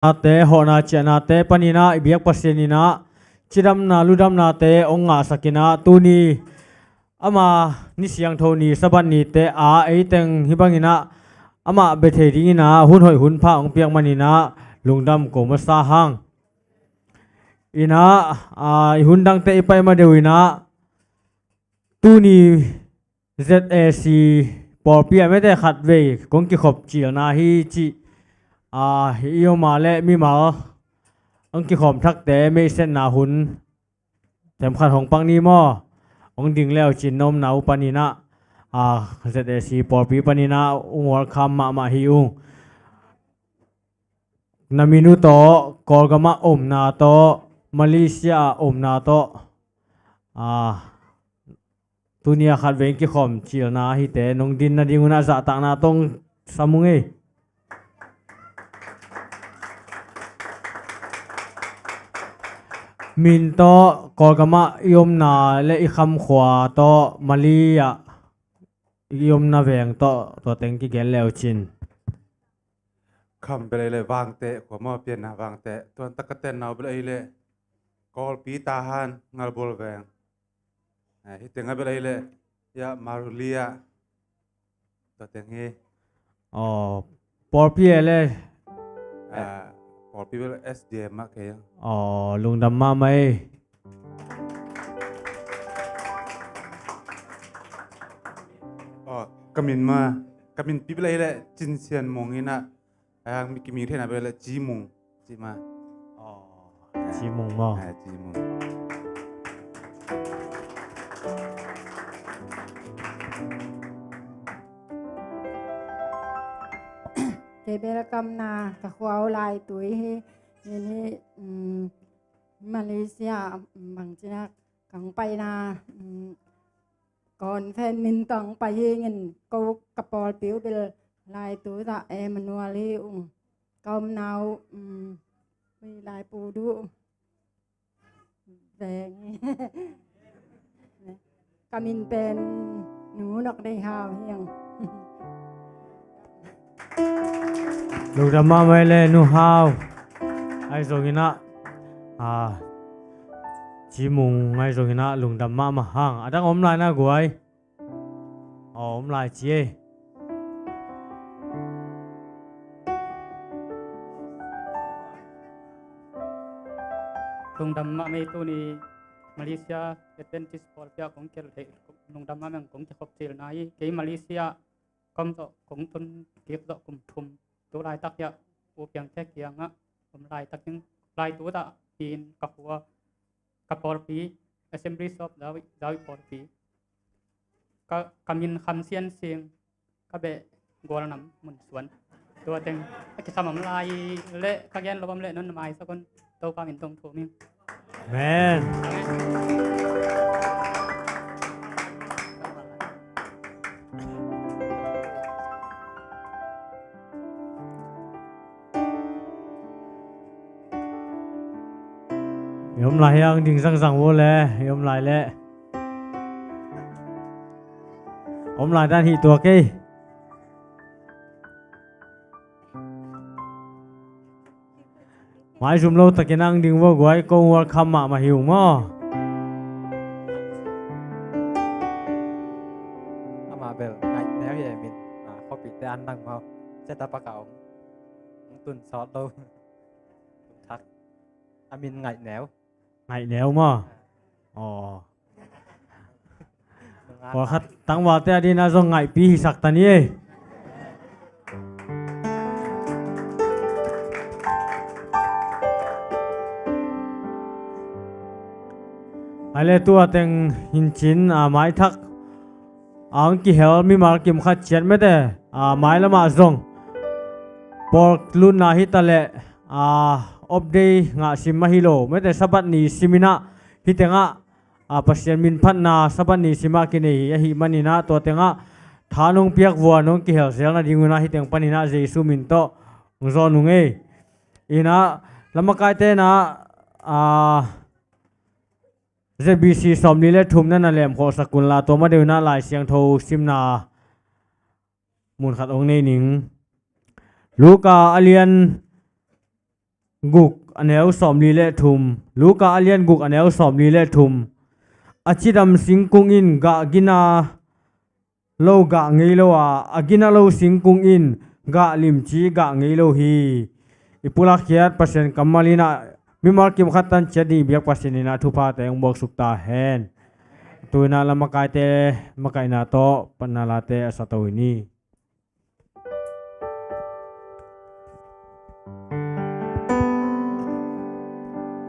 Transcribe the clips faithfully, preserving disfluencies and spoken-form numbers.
Nate, hawhna ciahnate paninah i biak Pasian inah cidamna ludamnate hong ngahsak inah tuni ama ni siangtho ni Sabbath nite a eiteng hih banginah amah bia thei dinginah hun hoih hun pha hong piak maninah lungdam ko masa hang. Inah a, i hun dangte i pai ma deuh inah tuni Z A C pawlpi a mete khatvei kong kikhop cilna hi cih a, i om a le mimal hong kikhawm thakte meihsetna hun themkhat hong pak ni maw? Hong ding leucin na omna uh paninah a, Z A C pawlpi paninah hong welcome mahmah hi ung. Na min uh tawh, Kawlgamah omna tawh, Malaysia ah omna tawh a, tuni a khatvei kikhawm cilna hite nong din nading unah zahtakna tawh hong sam ung ei. Min tawh, Kawlgamah i omna le i khamkhua tawh, Mali ah i omna veng tawh tua teng kigen leucin. Kham bel ei le Vangteh khua maw, Pianna Vangteh. Tuan tak ka tenna uh bel ei le Kawlpi Tahan Ngalbual veng. Eh, hih teng a bel ei le ya Marulia. Tua teng hi. Aw, pawlpi ei le. Ah, pawlpi bel S D M ah kei. Aw, lungdam mahmah ei. Aw, ka min ma, ka min pi bel ei le Cin Sian Mung inah. Ai hang mi kimi theihna bel le Ci Mung ci ma. Aw, Ci Mung maw? Ai, Ci Mung. Kei bel kamna ka khua uh Laitui hi. Nin hi, um, Malaysia, um, bangcinak kang paina, um, Conference min tawh hong pai hi ing. Ko ka pawlpi uh bel Laitui tah Emmanuel hi ung. Ka omna uh, um, Laipu duh veng. Ka min pen Nu Nok Nei Hau hi ing. Lungdam mahmah ei le Nu Hau. Ahi zonginah, ah, Ci Mung ahi zonginah lungdam mahmah hang. A dang om lai na guai. Aw, om lai ci ei. Lungdam mahmah ei, tuni Malaysia Adventist pawlpi ah kong kikhel thei, lungdam mahmah ei, kong kikhop cilna hi. Kei Malaysia kom tawh kong tun kik tawh kum thum. Tu laitak hiah U Piang Thek kiangah om laitak ing. Laitu tah hi-in ka khua, ka pawlpi, Assemblies of Zawi, Zawi pawlpi. Ka, ka min Kham Sian Sing, ka beh Gualnam Mun Suan. Tua teng a kisam om lai leh ka gen lo om leh non na maisak un, Topa min tawh thum ing. Amen. I om lai hiang ding zangzang vo le, i om lai le. Om lai dan hih tua kei. Maizum lo takin ang ding vo guai, ko welcome mahmah hi ung maw. Amah bel ngaih neu hi e min, a, khuapite an dang maw. Setup a ka om. Tun sawt lo. Thak. A min ngaih neu. Ngaih neu maw. Aw. Pawlkhat tangvalte a dina zong ngaihpi hisak ta ni ei. Ai le tua teng hincin, a, maithak ang kihel mimal kim khat ciat mete, a, mailamah zong pawl lutna hi ta leh, a, off day ngah sim ahi lo mete, Sabbath ni siminah hih tengah a, Pasian min phatna Sabbath ni simah kinei hi ahih maninah tua tengah tha nong piak vua nong kihel zel nadingunah hih teng paninah Jesu min tawh hong zawn ung ei. Inah lamakaite inah, a, Z B C sawmli le thum na na lemkhawhsak unla tua ma deuh inah Lai Siangtho simna mun khat hong nei ning. Luka a lian guk a neu sawmli le thum, Luka a lian guk a neu sawmli le thum. A cidam singkung in gah gina lo gah ngei lo a, a gina lo singkung in gah limci gah ngei lo hi. I pulak khiat Pasian kammal in ah mimal kim khat tan ciat ding biak Pasian in ah thuphate hong buaksuk ta hen. Tu in ah la makaite makaihna tawh panna late a sa to hi ni.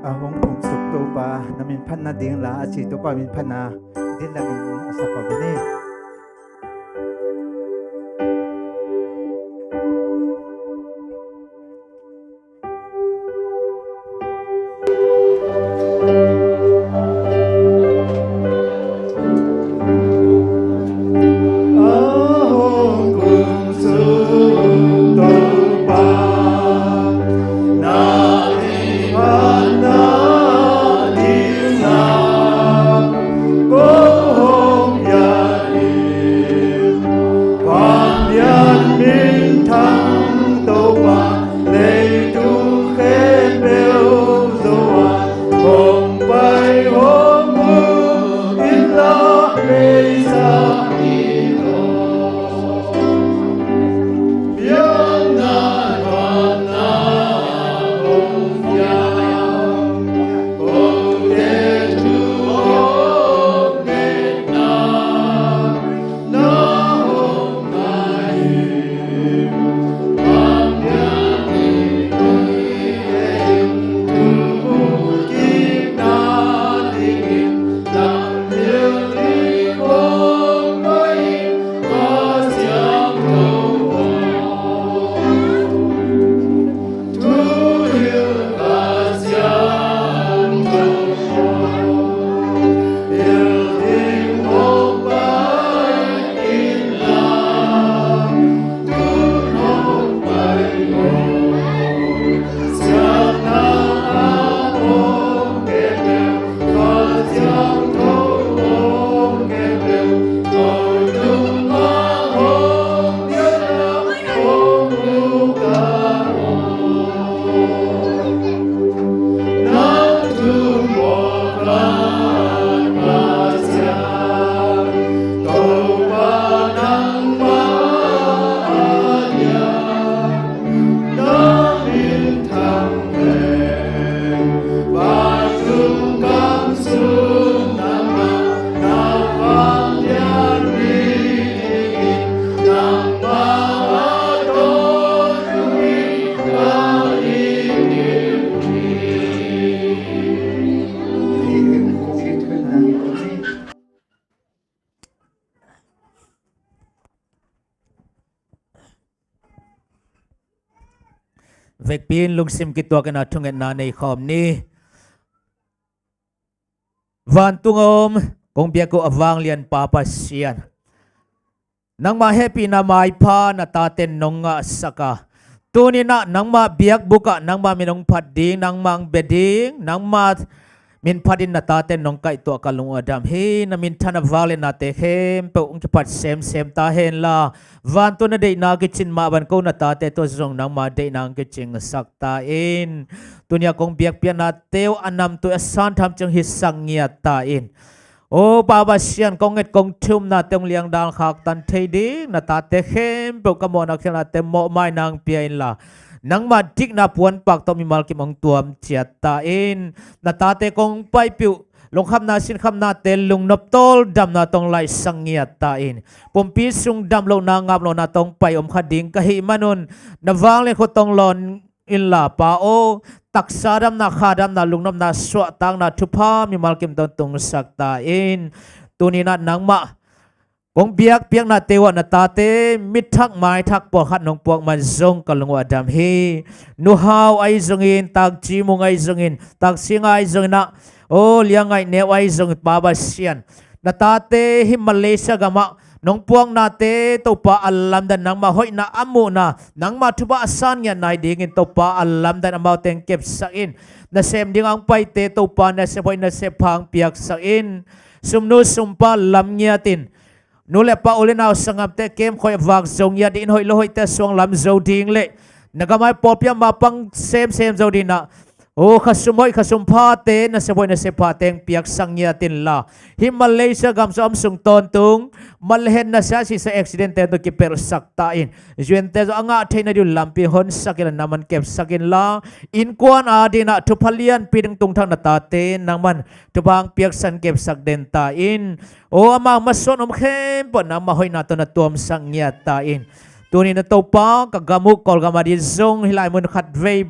A hong pumsuk Topa na min phatna ding la a ci Topa min phatna ding la min a sa ko ni. Vekpi in lungsim kituak in a thungetna nei khawm ni. Vantung a om kong biak uh a vanglian Pa Pasian, nangmah hehpihna maipha na taten nong ngahsak a, tuni-in ah nangmah biakbuk ah nangmah min hong phat ding, nangmah hong bia ding, nangmah min phatin na taten nong kaihtuah ka lung uh a dam hi. Na minthan a vangliatnate khempeuh hong kipat semsem ta henla, vantung na deihna kicin mah bang ko na tate tawh zong nangmah deihna hong kicingsak ta in. Tuni-a kong biakpiaknate uh a namtui a santham ciang hisak ngiat ta in. O Pa Pasian, kong nget kong thumnate hong liangdal khaktan thei ding na tate khempeuh ka mawhna khialhnate mawhmaina hong pia inla, nangmah dikna puanpak tawh mimal kim hong tuam ciat ta in. Na tate kong paipih uh lungkhamna sinkhamnate lungnop tawldamna tawh hong laihsak ngiat ta in. Pumpi sung damlohna ngaplohna tawh hong pai om kha ding ka hih manun, na vanglian khut tawh hong lawn inla Pa aw, taksa damna, kha damna, lungnopna, suahtakna thupha mimal kim tawh tungsak ta in. Tuni-in ah nangmah kong biakpiaknate uh ah na tate mithak maithak pawlkhat nong puak man zong ka lung uh a dam hi. Nu Hau ahi zongin, Tak Ci Mung ahi zongin, Tak Sing ahi zongin ah, o Lia Ngaih Neu ahi zongin Pa Pasian, na tate hih Malaysia gamah nong puaknate Topa a lamdang, nangmah hoihna a muhna, nangmah thupha a san ngiat nai dingin Topa a lamdang amaute hong kepsak in. Nasem ding a hong paite Topa nasep hoih nasep pha hong piaksak in. Sumnu sumpa lam ngiat in. Nu le pa, u le nau, sanggamte kemkhoih a vak zo ngiat ding, inn hoih lo hoihte a suang lam zo ding le Na gam ai pawlpi a mapang semsem zo dingin ah, o, khasum hoih khasum phate, nasep hoih nasep phate hong piaksak ngiat inla, hih Malaysia gam sung a om sung tawntung, mah leh hen nasia sisa accident te tawh kipelhsak ta in, U N te zong a ngah theihna ding un lampi honsak inla, na man kepsak inla, innkuan adingin ah thupha lianpi ding tungthak na tate nangman thupha hong piaksak kepsak den ta in, o, amau masuan om khempeuh nangmah hoihna tawh na tuamsak ngiat ta in. Tuni-in ah Topa, ka gam uh Kawlgam adingin zong hih lai mun khatvei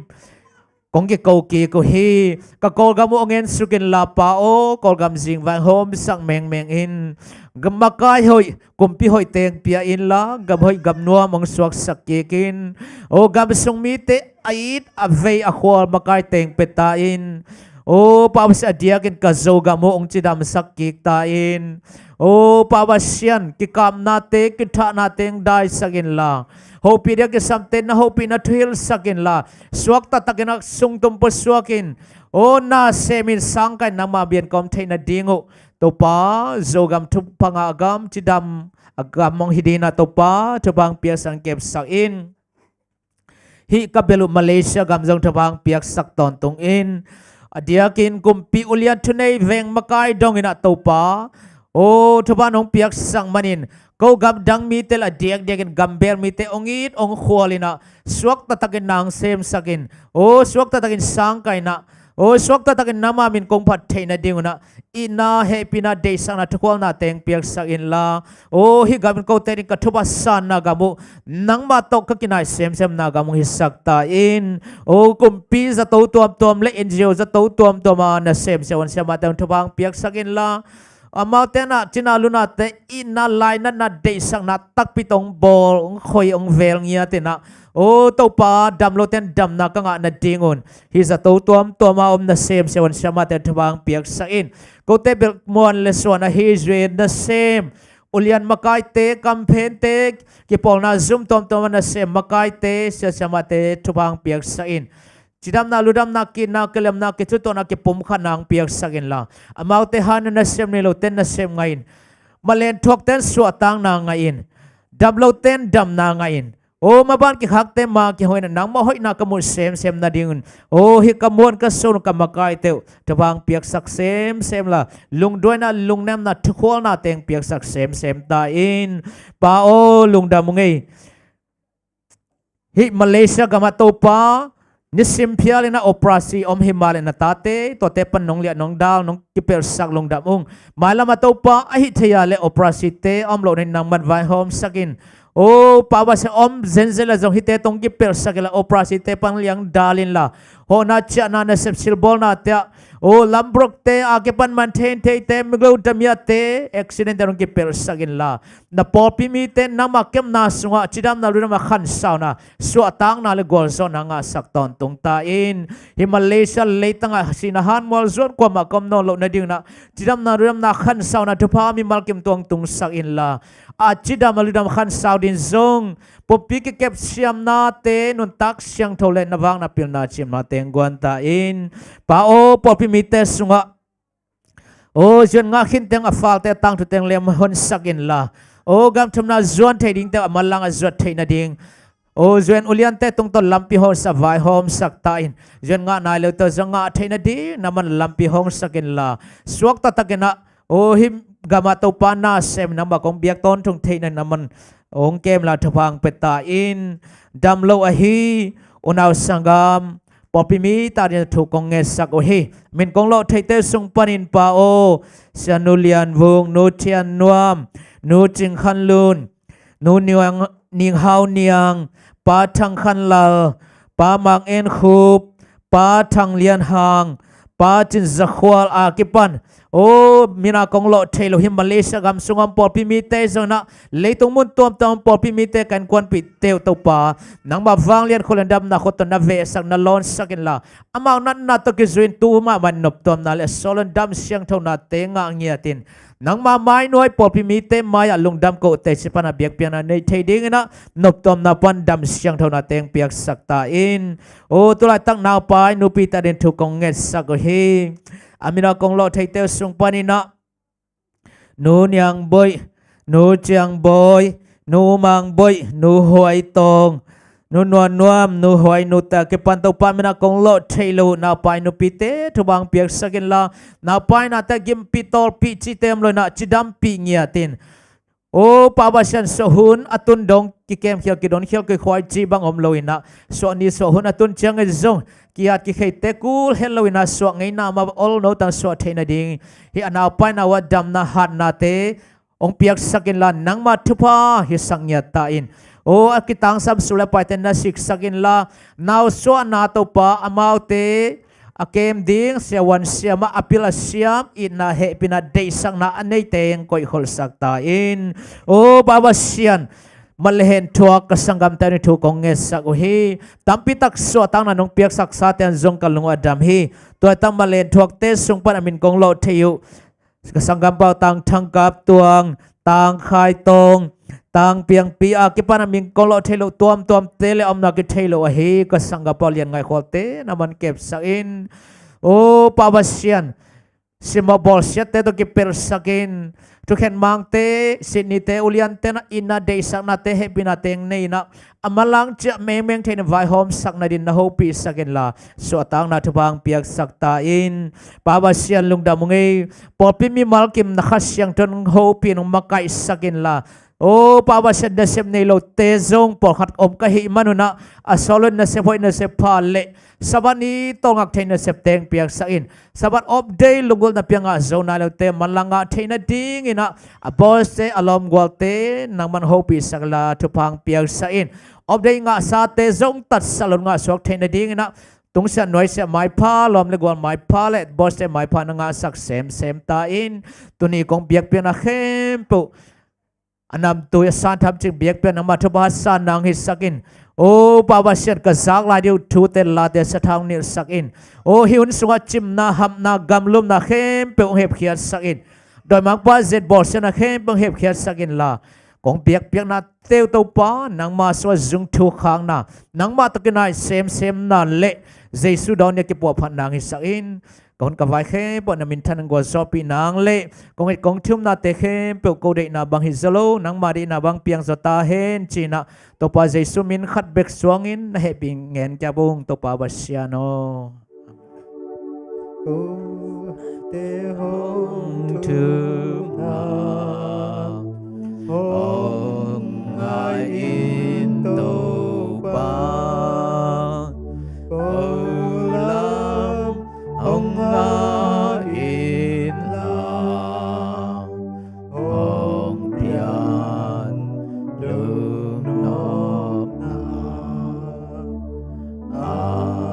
kong kiko kik uh hi. Ka Kawlgam uh hong ensuk inla Pa aw, Kawlgam zingvai hawmsak mengmeng in. Gam makai hoih, kumpi hoih teng pia inla, gam hoih gam nuam hong suaksak kik in. O, gam sung mite a it a vei a khual makai teng pia ta in. O, Pa Pasian, a diakin ka Zogam uh hong cidamsak kik ta in. O, Pa Pasian, kikapnate kithahnate hong daisak inla, hopih diak kisamte na hopihna thuhilhsak inla, suakta takin a sungtum pusuak in, o, na semin sangkai nangma biakinn ka om theihna ding uh, Topa, Zogam thupha ngah gam, cidam a gam hong hi dingin ah Topa, thupha hong piaksak kepsak in. Hih ka bel uh Malaysia gam zong thupha hong piaksak tawntung in. A diakin kumpi ulian thunei veng makai dongin ah Topa, o, thupha nong piaksak manin, ko gam dang mite lah a diakdiakin gambel mite hong it hong khual in ah, suakta takin na hong semsak in, o, suakta takin sangkai in ah, o, suakta takin nangma min kong phat theihna ding un ah, itna, hehpihna, deihsakna, thukhualna teng piaksak inla, o, hih gam in kote ding ka thupha sanna gam uh, nangma tawh ka kinai semsemna gam hong hisak ta in. O, kumpi zato tuamtuam le N G O zato tuamtuam a na semsem a hong siamahte hong thupha hong piaksak inla, amaute in ah cina lunate itna, lainatna, deihsakna takpi tawh hong bawl, hong khoi, hong vel ngiat in ah, o Topa, damlote in damna ka ngah nadingun hih zato tuamtuam a om na semsem a hong siamahte thupha hong piaksak in. Kote bel muan le suan ahi zui in, na sem ulian makaite, kamphente, kipawlna zum tuamtuam a na sem makaite, sia siamahte thupha hong piaksak in. Cidamna, ludamna, kiitna, kilemna, kicuttuahna, kipumkhatna hong piaksak inla, amaute han in na sem, nei lote in na sem ngah in. Malen thuakte in suahtakna ngah in. Damlote in damna ngah in. O, maban kikhakte ma kihong in ah, nangmah hoihna ka muh semsem nadingun, o, hih ka muan ka sun ka makaite uh thupha hong piaksak semsem la, lungduaina, lungnemna, thukhualna teng piaksak semsem ta in. Pa aw, lungdam ung ei. Hih Malaysia gam ah Topa, nisim phial in ah operasi om hi mah leh na tate, tuate pan nong liah, nong dal, nong kipelhsak, lungdam ung. Mailam ah Topa, ahih thei a leh operasite a om loh nading nangman vaihawmsak in. O, Pa Pasian, om zenzen leh zong hihte tawh hong kipelhsak inla, operasite pan liang dal inla, hawhna, ciahna, nasep, silbawlnate ah, o, lambrokte, a kipan man theintheite, miglo damiate, accident te hong kipelhsak inla, na pawlpi mite nangma kepna sungah cidamna, ludamna, khansauna, suahtakna le gualzawhna ngahsak tawntung ta in. Hih Malaysia leitang ah sihna, hanmual, zuan kuamah ka om nawn loh nading un ah, cidamna, ludamna, khansauna, thupha mimal kim tawh hong tungsak inla, a cidam a ludam khansau ding zong pumpi kikep siamnate, nuntak siangtho le na vakna pilna ciimnate hong guan ta in. Pa aw, pawlpi mite sungah, o, U N ngah khin teng a falte tangthu teng lem honsak inla, o, gam thumna zuan thei dingte a manlang a zuat theih nading, o, U N uliante tungtawn lampi hawmsak, vaihawmsak ta in. U N ngah nai lote zong ngah theih nading nangman lampi hawmsak inla, suakta takin ah, o, hih gam ah Topa, na sem in nangmah kong biak tawntung theihna nangman hong kem inla, thupha hong pia ta in. Damlo ahi unau sanggam, pawlpi mite adingin thu kong ngetsak uh hi. Min kong lawh theite sung panin, Pa aw, Sia Nu Lian Vung, Nu Thian Nuam, Nu Cing Khan Lun, Nu Niang, Ning Hau Niang, Pa Thang Khan Lal, Pa Mang En Khup, Pa Thang Lian Hang, Pa Cin Za Khual a kipan, o, min a kong lawh thei lo hih Malaysia gam sung a om pawlpi mite zong in ah, leitung mun tuamtuam pawlpi mite, ka innkuanpihte uh Topa, nangmah vanglian khut le damna khut tawh na vehsak, na lawnsak inla, amau natna tawh kizui in tu mahmah in noptuamna le a sawl in dam siangthonate ngah ngiat in, nangma mai nuai pawlpi mite mai-ah lungdam kohte ci pan a biakpiakna neih thei dingin ah, noptuamna pan dam siangthonate hong piaksak ta in. O, tu laitak naupai nupite adingin thu kong ngetsak uh hi. A min a kong lawh theite uh sung panin ah, Nu Niang Boih, Nu Ciang Bawi, Nu Mang Boih, Nu Huai Tawng, Nu Nuan Nuam, Nu Huai Nu te a kipan Topa min a kong lawh theih loh naupai nupite thupha hong piaksak inla, naupai nate a gimpih tawlpih cihte om lo inah cidampih ngiat in. O Pa Pasian, suah hun a tun dong kikemkhial, kidonkhial, kikhuai cih bang om lo inah, suah ni suah hun a tun ciangin zong ki-at kikheite kul het lo inah, suah ngeina mah olno tang suah theih nading hih a naupai na uh ah damna hatnate hong piaksak inla, nangma thupha hisak ngiat ta in. O a kitangsam sum le paite na siksak inla, nau suahna Topa, amaute a kem ding siavuan siam ah a pil a siam, itna hehpihna deihsakna a neite hong koihkholhsak ta in. O Pa Pasian, mat le hen thuak ka sanggamte ni thu kong ngetsak uh hi. Tampi tak suahtakna nong piaksaksate an zong ka lung uh a dam hi. Tua hi ta mat le hen thuakte sung pan a min kong lawh theih uh ka sanggampa Tang Thang Kap Tuang, Tang Khai Tong, Tang Piang Pi, a kipan a min kong lawh theih loh tuamtuamte le a omna kithei lo ahi ka sanggampa Lian Ngaih Khualte na man kepsak in. O Pa Pasian, simmawh bawlsiatte tawh kipelsak in. Thukhen mangte, sitnite, uliante na itna deihsaknate, hehpihnate hong nei inah, a manlang ciah mengmeng thei in vaihawmsak nadin na hopihsak inla, suahtakna thupha hong piaksak ta in. Pa Pasian, lungdam ung ei. Pawlpi mimal kim na Kha Siangtho in hong hopih in hong makaihsak inla, o Pa Pasian, nasep nei lote zong pawlkhat om ka hih man un ah, a sawl un nasep hoih, nasep pha le Sabbath ni tawlngak thei nasepte hong piaksak in. Sabbath off day lunggulhna pia ngah zo nai lote manlang ngah theih nading inah, a bawlsiate, a lawmgualte nangman hopihsak inla thupha hong piaksak in. Off day ngahsate zong tatsa lo in ngahsuak theih nading inah, tungsiah nuaisiah maipha, lawm le gual maipha le bawlsiate maipha na ngahsak semsem ta in. Tuni kong biakpiakna khempeuh a namtui a san tham cing biakpiak nangma thupha san nang hisak in. O Pa Pasian, ka zak lai ding uh thute late sathau hong nilhsak in. O hih hun sungah cimna, hapna, gamlumna khempeuh hong hepkhiatsak in. Dawimangpa zet bawlsiatna khempeuh hong hepkhiatsak inla, kong biakpiaknate uh Topa, nangma sungah zung thukhakna, nangma tawh kinai semsemna le Jesu dawn ni a kipuahphatna hong hisak in. Ka hun ka vai khempeuh na minthan in gualzawhpih nang le kong it kong thumnate khempeuh ko deihna bang hi zaw lo, nangma deihna bang piang zaw ta hen ci-in ah, Topa Jesu min khat bek suangin na hehpih ngen kia bung, Topa Pasian aw. Kote hong thumna hong ngai in Topa, ko lam hong ngah in la, hong pian lungnopna. Amen.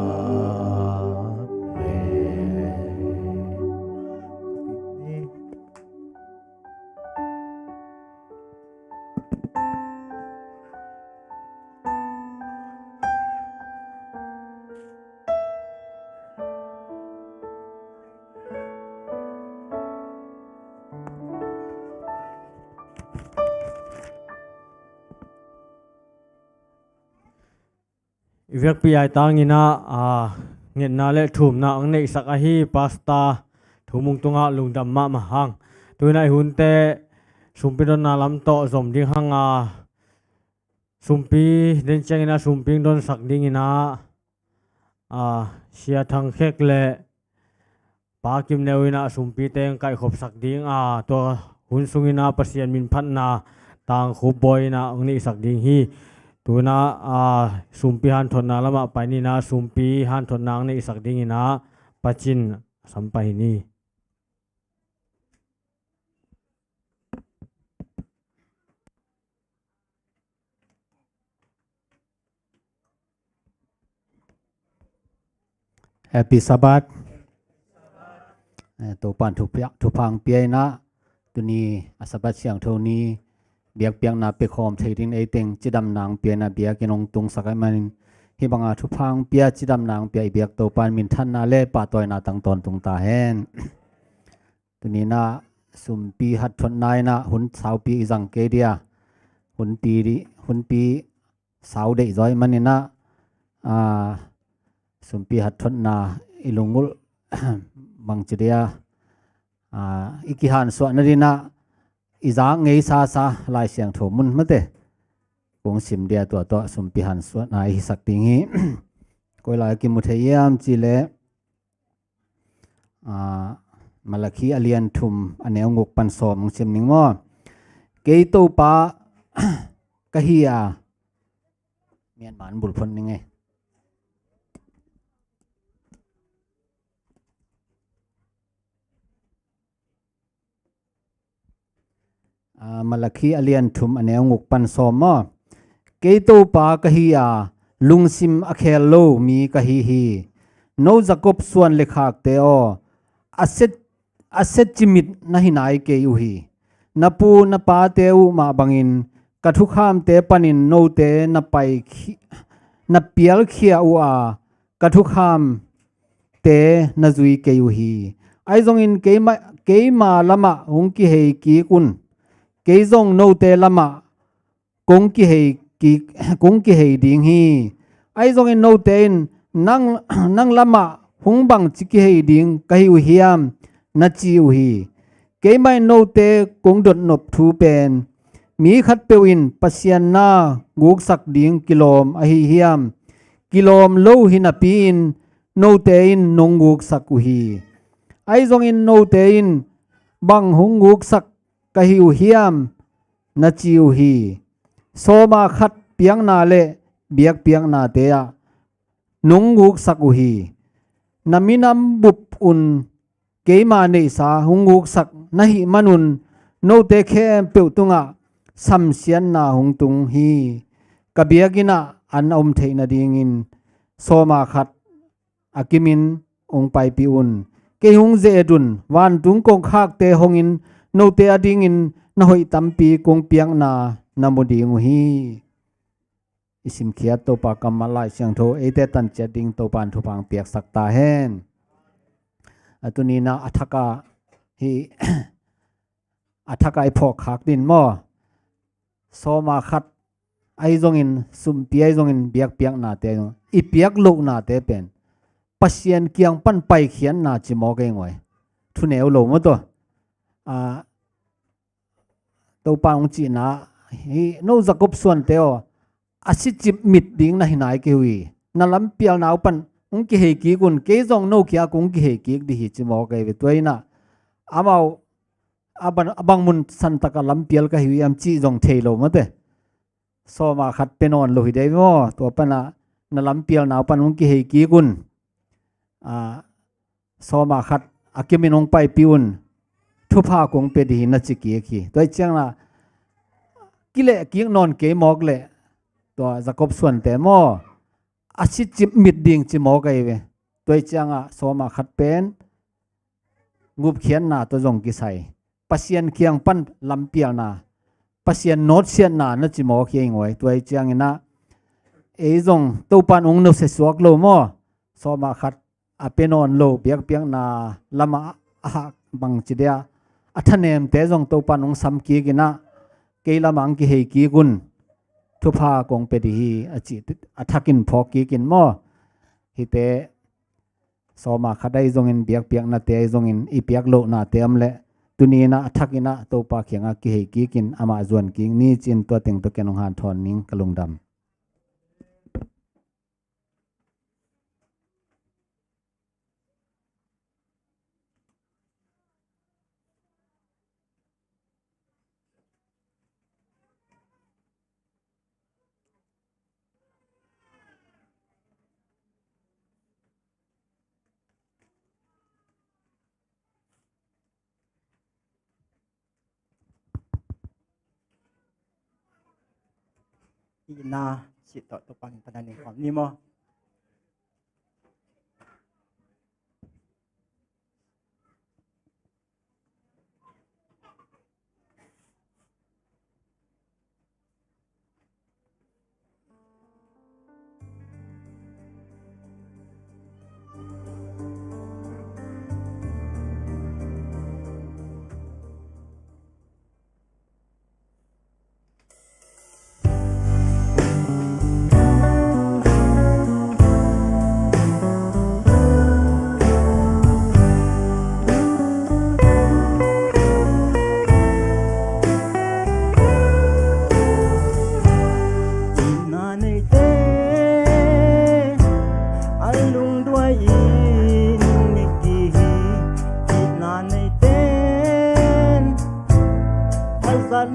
I vekpi ai tangin ah, a, ngetna le thumna ang neihsak ahi Pastor Thu Mung tungah lungdam mahmah hang. Tu-in ah i hunte sumpi donna lam tawh zom ding hang a, sumpi den ciangin ah sumpi hong donsak dingin ah, a, Sia Thang Khek le Pa Kim Neu in ah sumpite hong kaihkhopsak ding a, tua hun sungin ah Pasian minphatna Tang Khup Bawi in ah hong neihsak ding hi. Tu-in ah, a, sumpi hanthotna lamah pai ni in ah, sumpi hanthotna hong neihsak dingin ah Pa Cin sam pai ni. Happy Sabbath. Eh, Topa'n thupha, thupha hong pia in ah, tuni a Sabbath siangtho ni biakpiakna pia khawm thei dingin ei teng cidamna hong pia in ah biakinn hong tungsak ahih manin, hih banga thupha hong pia, cidamna hong pia i biak Topa'n minthanna le pahtawina tang tawntung ta hen. Tuni in ah sumpi hanthotna in ah hun saupi i zang kei dia. Hunpi di, hunpi sau deih zaw ahih manin ah, a, sumpi hanthotna i lungulh bangci dia, a, i kihansuah nadingin ah i zak ngei sasa Lai Siangtho mun mate. kong sim dia, tua tawh sumpi hansuahna i hisak ding hi. Koi lai kimu thei hiam cih leh, ah, Malakhi a lian thum a neu guk pan sawm hong sim ning maw. Kei Topa ka hi a, Myanmar bulphuan ning ei. Ah, Malakhi a lian thum a neu guk pan sawm maw. Kei Topa ka hi a, lungsim a khel lo mi ka hi hi. No Jakob suan le khakte aw, a set, a set cimit na hi nai kei uh hi. Na pu na pate uh mah bangin ka thukhamte panin note na pai khi-, na pialkhia uh a, ka thukham te na zui kei uh hi. Ahi zongin keima, keima lamah hong kihei kik un. Kei zong note lamah kong kihei kik, kong kihei ding hi. Ahi zongin note in nang, nang lamah hong bangci kihei ding ka hi uh hiam, na ci uh hi. Keimah in note kong dotnop thu pen, mi khatpeuh in Pasian na guksak ding kilawm ahi hiam? Kilawm lo hi napi-in note in nong guksak uh hi. Ahi zongin note in, bang hong guksak ka hi uh hiam, na ci uh hi. Sawma khat piakna le biakpiaknate ah nong guksak uh hi. Na minam bup un keima neihsa hong guksak na hih manun note khempeuh tungah samsiatna hong tung hi. Ka biakinn ah an a om theih nadingin sawma khat a kimin hong paipih un. Kei hong ze-et un, vantung kongkhakte hongin note adingin na hoih tampi kong piakna na mu ding uh hi. I simkhiat Topa kammal Lai Siangtho eite tanciat ding Topa in thupha hong piaksak ta hen. A tuni-in ah a thak a hih a thak a i phawk khak ding maw. Sawma khat ahi zongin, sumpi ahi zongin, biakpiaknate ahi zongin, i piak lohnate pen Pasian kiang pan paikhiatna ci mawk ei ngoi. Thuneu lo maw tua. Ah, Topa hong cihna, hih no Jakob suante aw, a si cimit ding na hi nai kei uh hi. Na lampialna uh pan hong kihei kik un, kei zong no kiang kong kihei kik ding hi ci mawk ei ve. Tua in ah amau a bang, a bang mun santak a lampial ka hi uh hiam cih zong thei lo maw te. Sawma khat pia nawn lo hi dei maw. Tua pan ah na lampialna uh pan hong kihei kik un. Ah, sawma khat a kimin hong paipih un. Thupha kong pia ding hi na ci kik hi. Tua ahih ciangin ah kileh kik nawn kei mawk leh tua Jakob suante maw, a si cimit ding ci mawk ei ve. Tua ahih ciangin ah sawma khat pen gupkhiatna tawh zong kisai, Pasian kiang pan lampialna, Pasian nawtsiatna na ci mawk hi ei ngoi. Tua ahih ciangin ah ei zong Topa in hong nusia suak lo maw. Sawma khat a pia nawn lo biakpiakna lamah a hak bangci dia a thanemte zong Topa in hong sam kik in ah, kei lamah hong kihei kik un, thupha kong pia ding hi a cih a thakin phawk kik in maw. Hihte sawma khat ahi zongin, biakpiaknate ahi zongin, i piak lohnate om leh tuni-in ah a thakin ah Topa kiangah kihei kik in, amah zuan kik ni ci-in tua teng tawh ken hong hanthawn ning, ka lungdam. Itna cih tawh Topa min pan a ning khawm ni maw.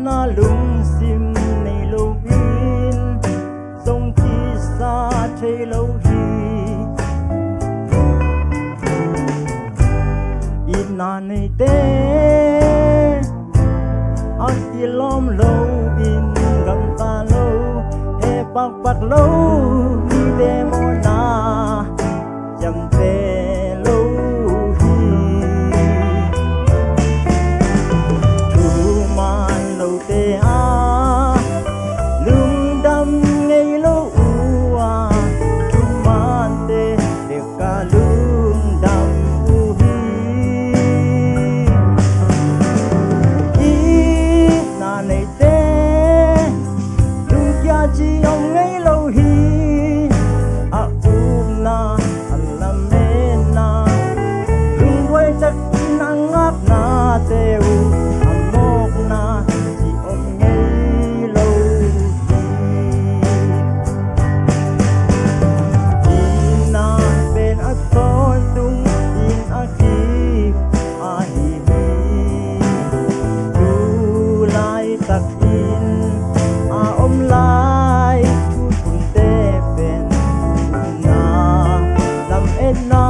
Na lungsim nei lo in zong kisa thei lo hi. Itna neite a kilawm lo in gamta lo, he pakpak lo mite mawhna ciamteh lo hi. Thuman lote a lungdam ngei lo uh a, thumante bek a lungdam uh hi. Itna neite lungkia ci om ngei lo hi. A upna, a lametna, lungduai takin a ngaknate uh a mawkna ci om ngei lo hi. Itna pen a tawntung in a kip ahi hi. Tu laitakin a om lai thu thumte pen upna, lametna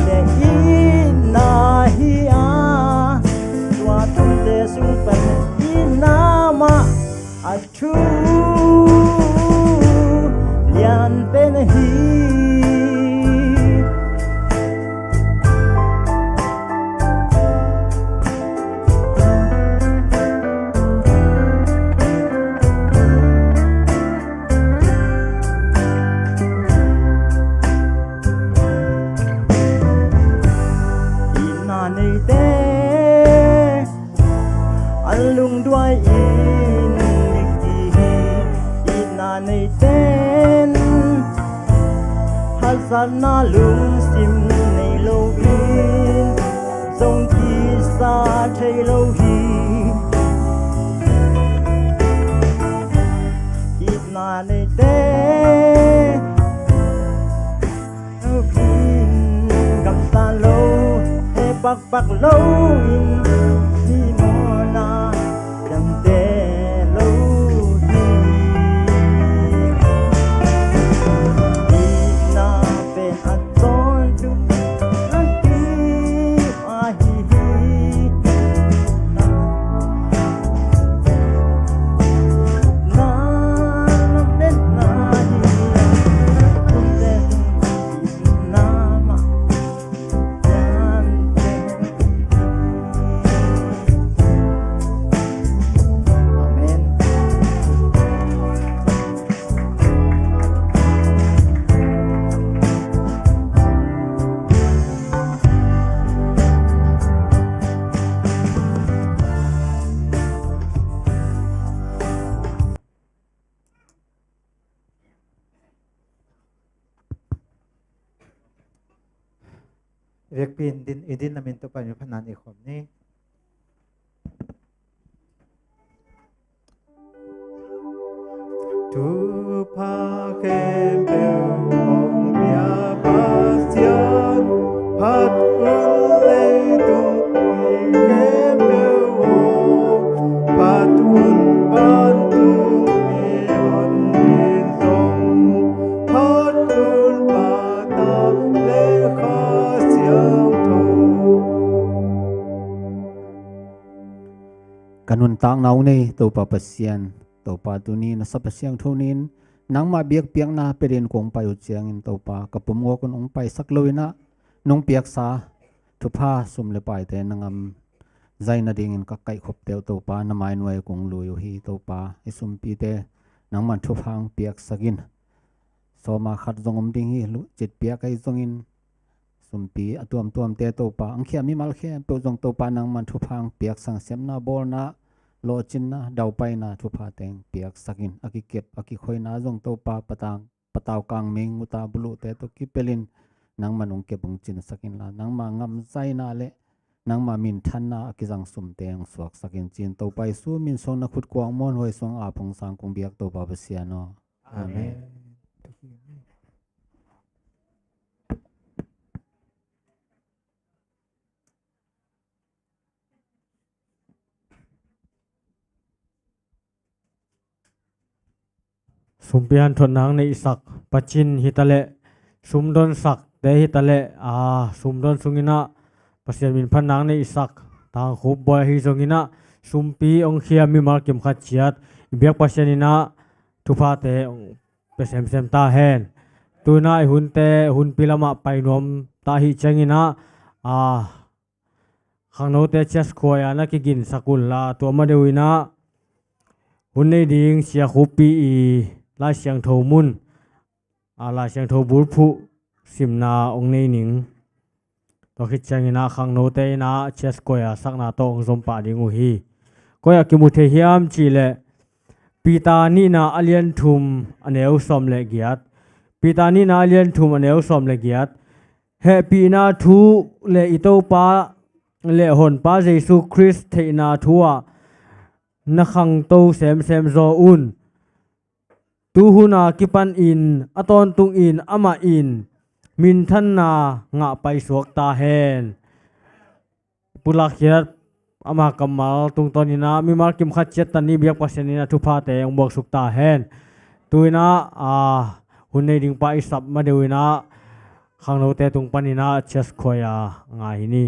le itna hi a, tua thumte sung pan itna mah a thu lian pen ahi. Itna neite a lungduai in miki hi. Itna neiten hazatna lungsim nei lo in zong kisa thei lo hi. Itna neite gamta lo, he pakpak lo in, ni mawhna ciamteh lo hi. Itna pen a tawntung a kip ahi hi. Vekpi in din, i din lamin Topa min phatna nei khawm ni. Thupha khempeuh hong pia Pasian, phat un leitung mi khempeuh aw, phat un vantung mi hon min zong, phat un Pa, Ta le Kha Siangtho. Ka nuntakna hong nei Topa Pasian, Topa tuni na Sa Pasian tho nin nangmah biakpiakna pia dingin kong pai uh ciangin Topa ka pumgawk un hong paisak lo in ah nong piaksa thupha sum le paite na ngam zaina dingin ka kaihkhopte uh Topa na mainuai kong lui uh hi. Topa i sumpite nangman thupha hong piaksak in. Sawma khat zong om ding hi, lu-, citpiak ahi zongin sumpi a tuamtuamte Topa, ang khia mimal khempeuh zong Topa nangman thupha hong piaksak, sepna bawlna lawhcinna daupaina thupha teng piaksak in, a kikep a kikhoina zong Topa patang patau kang meng uta buluhte tawh kipelin nangman hong kep hong cinsak inla, nangma ngamzaina le nangma minthanna a kizang sumte hong suaksak in ci-in Topa Jesu min suang na khut kuang muanhuai suang a phung sang kong biak Topa Pasian aw. Amen. sumpi hanthotna ang neihsak, pacin hitaleh, sumdonsakte hitaleh, a, sumdon sunginah Pasian minphatna ang neihsak, Thang Khup Bawi ahi zonginah, sumpi hong khia mimal kim khat ciat, i biak Pasian inah thuphate hong pia semsem ta hen. Tuinah i hunte, hunpi lamah pai nuam ta ahih cianginah, a, khangnote chest choir ah na kiginsak unla, tua ma deuh inah hun nei ding Sia Khup Pi i Lai Siangtho mun, a, Lai Siangtho bulphuh simna hong nei ning. Tua khit cianginah khangnote inah chest choir sakna tawh hong zom pah ding uh hi. Koi ah kimu thei hiam cihleh, Peter nihna a lian thum a neu sawm le giat. Peter nihna a lian thum a neu sawm le giat. Hehpihna thu le i Topa le Honpa Jesu Khrist theihna thu ah na khangto semsem zaw un. Tuhuna kipanin a tawntungin amah in minthanna ngah paisuak ta hen. Pulak hiat ama kammal tungtawninah mimal kim khat ciat tan i biak Pasian inah thuphate hong buaksuk ta hen. Tuinah, a, hun nei ding pa i sap ma deuh inah khangnote tung paninah chest choir a ngai hi ni.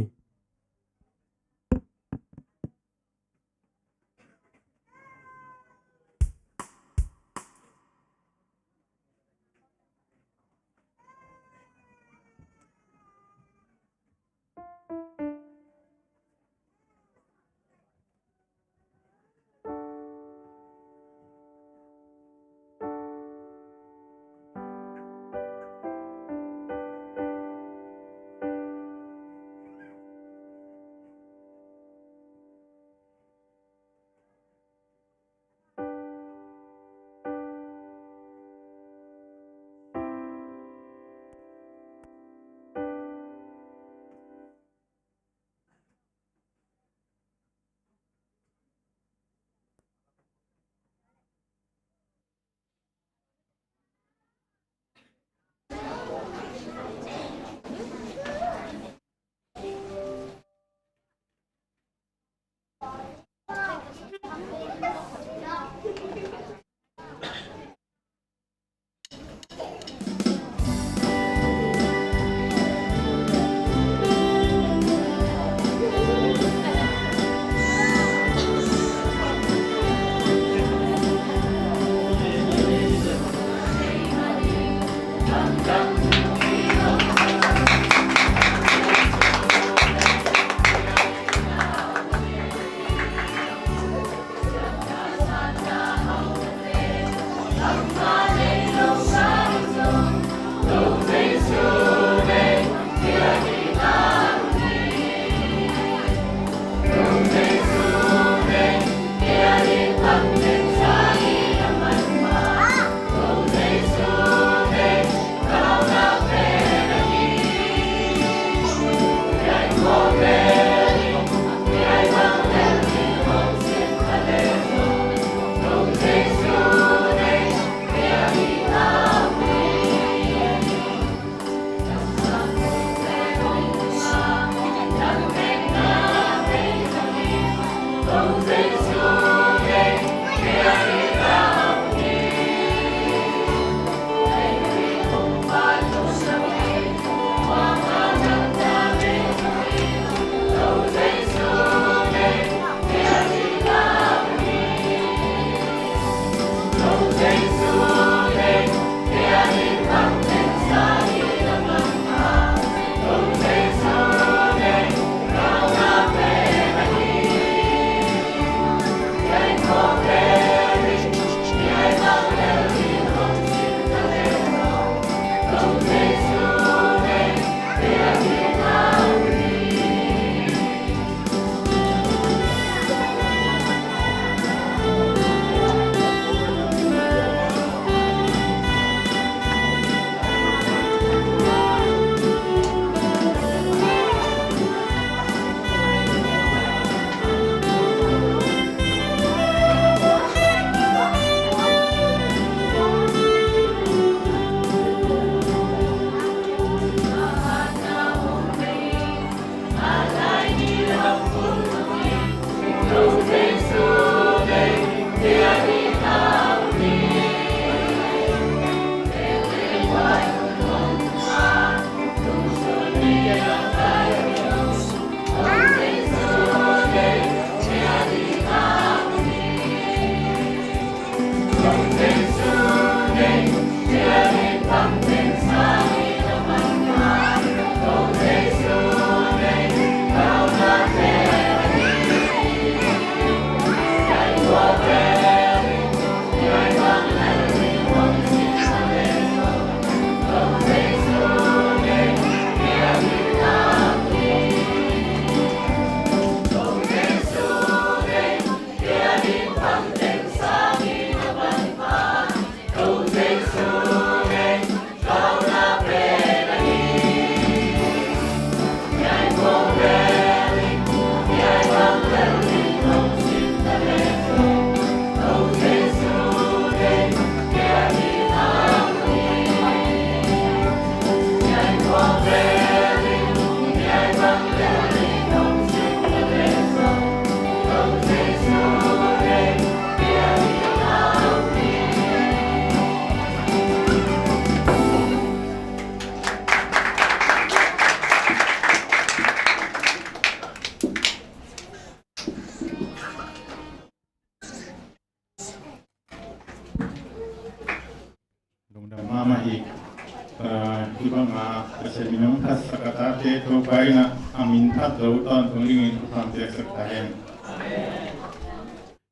Te Topa in ah a min phat zo tawntung dingin thupha piaksak ta hen.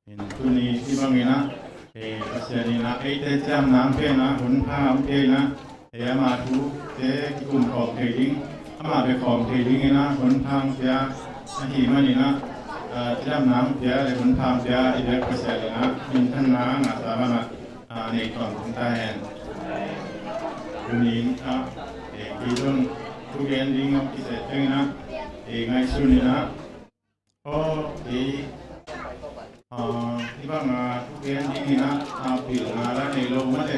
In tuni hih bangin ah, eh, Pasian in ah eite ciamna hong pia in ah, hun pha hong pia in ah, eh, ama thute kikum khawm thei ding, ama bia khawm thei dingin ah hun pha hong pia ahih manin ah, ah, ciamna hong pia le hun pha hong pia i biak Pasian in ah minthanna ngahsa man ah, ah, nei tawntung ta hen. Tuni in ah, eh, kei zong thugen ding hong kisai ciangin ah, eh, ngaihsun in ah, aw, kei, ah, hih bang a thugen dingin ah, ah, pilna la nei lo mate,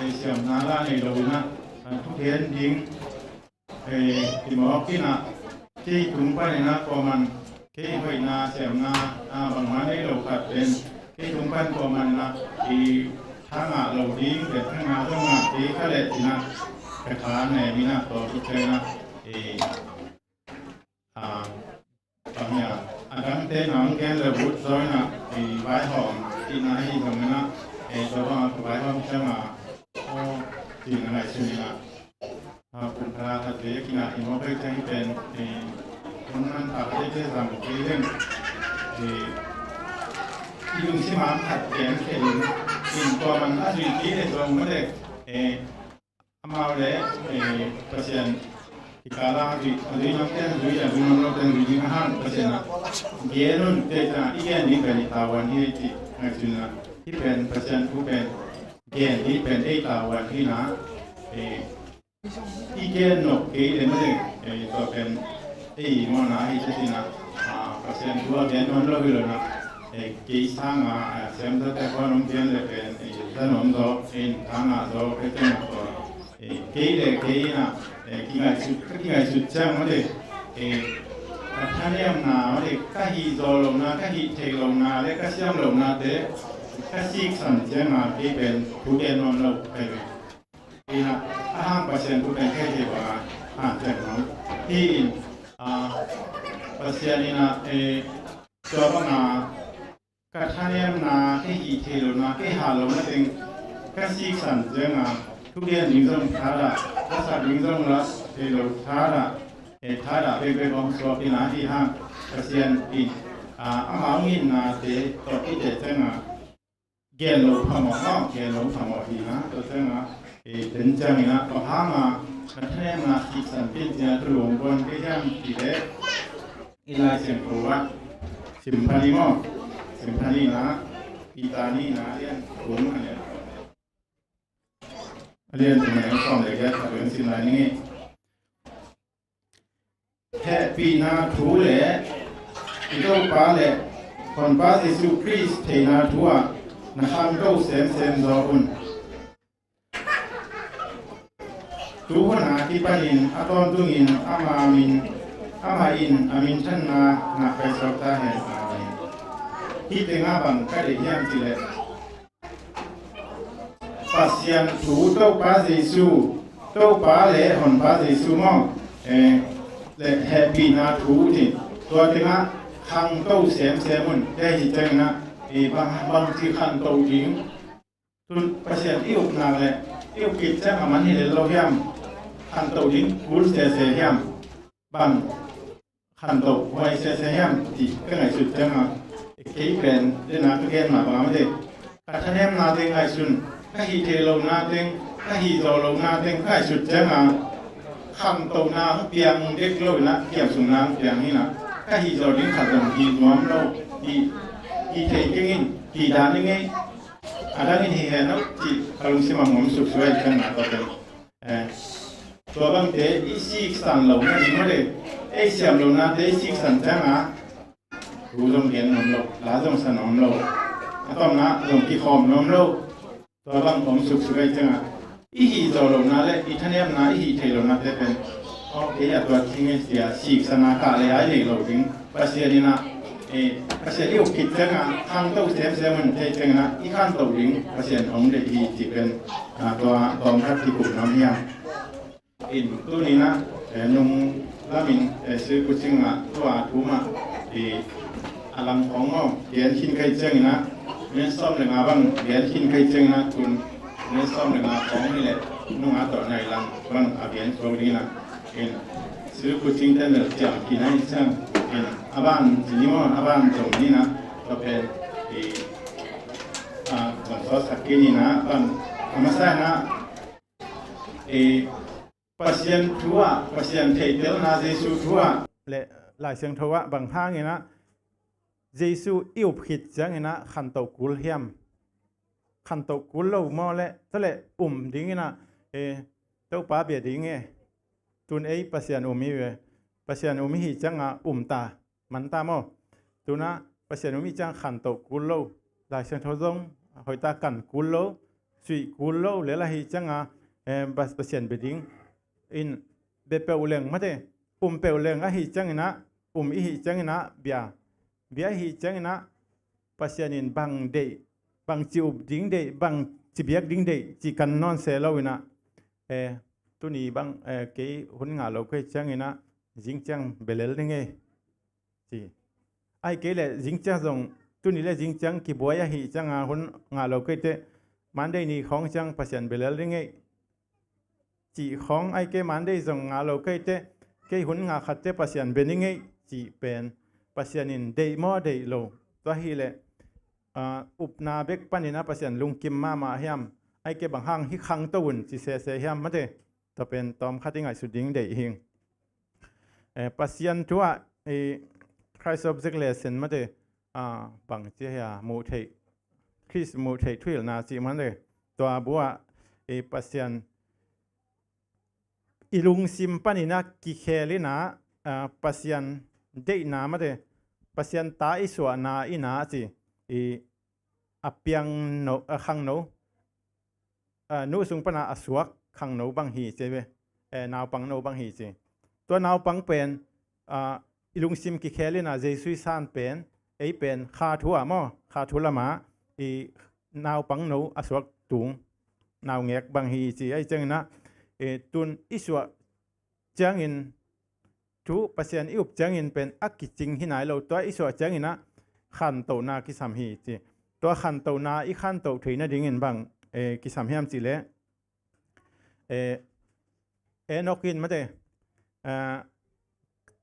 eh, siamna la nei lo in ah, ah, thugen ding, eh, kimawk in ah, kei tung panin ah kuaman, kei hoihna siamna, ah, bangmah nei lo khat pen, kei tung pan kuaman in ah, i tha ngah lo ding, pen tha ngah zong ah, kei kha leh ci in ah, ka tha nem in ah, tawh tuk in ah, eh, ah, bang hiam, a dangte in ah hong gen le vut zaw in ah, i vaihawm, i na hi zong in ah, eh, tua bang a ka vaihawm ciang ah, aw, ci in ah ngaihsun in ah, ah, kum thara khat vei a kinah i mawk ei ciang hi pen, eh, hun man tak ei ciang zang kei leng, eh, i lungsim ah khat gen kei in, in tua man a zui kei le zong mate, eh, amau le, eh, Pasian kikal ah a zui, a zui nuam ten zui, a zui nuam lo ten zui ding a hang Pasian ah gen un, te ta i gen ding pen i tavuan hi ei ci, ngaihsun in ah, hih pen Pasian thu pen, gen ding pen ei tavuan hi in ah, eh, i gen nop kei le mate, eh, tua pen ei mawhna hi ci in ah, ah, Pasian thu a gen nuam lo hi lo in ah, eh, kei sang a, ah, siamzate khua hong gen le pen, eh, za nuam zaw, in tha ngah zaw, kei teng ah tua, eh, kei le kei in ah, eh, kingaihsut, ka kingaihsut ciang mate, eh, ka thanemna mate, ka hih zawh lohna, ka hih theih lohna le ka siam lohnate ka siksan ciang ah kei pen thu gen nuam lo ka hi ve. In ah, a hang Pasian thu pen kei thei bang a, a tek nuam hi in, ah, Pasian in ah, eh, tua bang a ka thanemna, ka hih theih lohna, ka hih hah lohna teng ka siksan ciang ah, thugen ding zong thadah, lasak ding zong la thei lo thadah, eh, thadah bekbek hong suak in ah, hi hang Pasian in, ah, ama hong itnate tawh i te ciang ah, gen lo phamawh, gen lo phamawh hi na, tua ciang ah, eh, ten ciang in ah, bang hang a na thanemna siksan pen ciang a thulu hong guan kei hiam cih leh, i Lai Siangtho ah, Symphony maw, Symphony na, Peter nihna a lian thum a neu, a lian thum a neu sawm le giat, a lian sim lai ning ei. Hehpihna thu le i Topa le Honpa Jesu Khrist theihna thu ah na khangto semsem zaw un. Tu hun a kipanin a tawntungin ama min, amah in a minthanna ngah paisawk ta hen. Amen. Hih tengah bang ka deih hiam cih leh, Pasian thu Topa Jesu, Topa le Honpa Jesu maw, eh, le hehpihna thu ci, tua tengah khangto semsem un, tua hi ciangin ah, eh, bang, bangci khanto ding, tun Pasian i upna le, i up khit ciang a man hi lel lo hiam, khanto ding kul sese hiam, bang khanto huai sese hiam cih ka ngaihsut ciang a, kei pen, den a ka gen mah bang a mate, ka thanemna teng ngaihsun, ka hih theih lohna teng, ka hih zawh lohna teng ka ngaihsut ciang a, khantona hong piang dek lo in ah, kiamsungna hong piang hi in ah, ka hih zawh ding khat zong hih nuam lo, hih, hih thei keng in, hih dan ning ei, a dang in hih hen lo cih ka lungsim ah hong om suksuai ciang a, tua teng. Eh, tua bangte i siksan lohna ding mah le, ei siam lohnate i siksan ciang a, thu zong gen nuam lo, la zong sa nuam lo, a tawpna zong kikhawm nuam lo. Tua bang om suksuk ei ciang a, i hih zawh lohna le i thanemna, i hih theih lohnate pen, aw, kei a tua thing ei sia siksan a kah le ai nei lo ding. Pasian in ah, eh, Pasian i uk khit ciang a, khangto semsem un thei ciang in ah, i khanto ding Pasian hong deih hi cih pen, ah, tua tawm khat kikum nuam hiam. In tuni in ah, eh, nung lamin, eh, Sui Kucing ah, tua thu mah, eh, a lang khawng maw, gen khin kei ciang in ah, minute sawm le nga bang gen khin kei ciang in ah, tun minute sawm le nga khawng hi leh, nung a tawh nai lang bang a gen suak ding in ah, in Sui kucing te mel ciang kinai ciang, a ban ci ni maw, a ban zong ni na, tua pen i a zong sawsak kei ni na, a ban a masa na, i Pasian thu ah, Pasian theihtelna Jesu thu ah le Lai Siangtho ah bang hangin ah Jesu i up khit ciangin ah khantoh kul hiam? Khantoh kul lo maw le, tua le um dingin ah, e, Topa bia ding e. Tun ei Pasian um i ve. Pasian um i hi ciangin ah um ta, man ta maw? Tun ah Pasian um i ciang khantoh kul lo, Lai Siangtho zong hoih ta kan kul lo, suih kul lo le la hi ciangin ah, e, Pas-, Pasian bia ding in bia peuh leng mate, um peuh leng ahi ciangin ah, um i hi ciangin ah bia, bia hi ciangin ah Pasian in bang deih, bang ci up ding deih, bang ci biak ding deih ci kan nawn se lo in ah, e, tuni bang, e, kei hun ngah lo kei ciangin ah zing ciang bia lel ding e ci. Ai kei le zing ciang zong, tuni le zing ciang kibuai ahi ciangin ah hun ngah lo kei te, Monday ni khawng ciang Pasian bia lel ding e cih khawng, ai kei Monday zong ngah lo kei te, kei hun ngah khat te Pasian bia ni ngei cih pen Pasian in deih maw deih lo? Tua hi le, a, upna bek panin ah Pasian lungkim mahmah hiam? Ai kei bang hang hi khangto un ci sese hiam mate? Tua pen tawm khat i ngaihsut ding deih hing. E, Pasian thu ah i Christ object lesson mate, a, bang ci hia, muh theih, Khrist muh theih thuhilhna cih mate. Tua bu ah i Pasian i lungsim panin ah kikhel in ah, a, Pasian deihna mate, Pasian ta i suahna in ah ci, i a piang no, a khangno, a, nu sung pan a suak khangno bang hi ci ve, e, naupangno bang hi ci. Tua naupang pen, a, i lungsim kikhel in ah Jesu i san pen, ei pen kha thu ah maw, kha thu lam ah i naupangno a suak tung, naungek bang hi ci. Ai ciangin ah, e, tun i suah ciangin thu Pasian i up ciangin pen a kicing hi nai lo, tua i suah ciangin ah khantohna kisam hi ci. Tua khantohna i khantoh theih nadingin bang, e, kisam hiam cih leh, e, Enok in mate, a,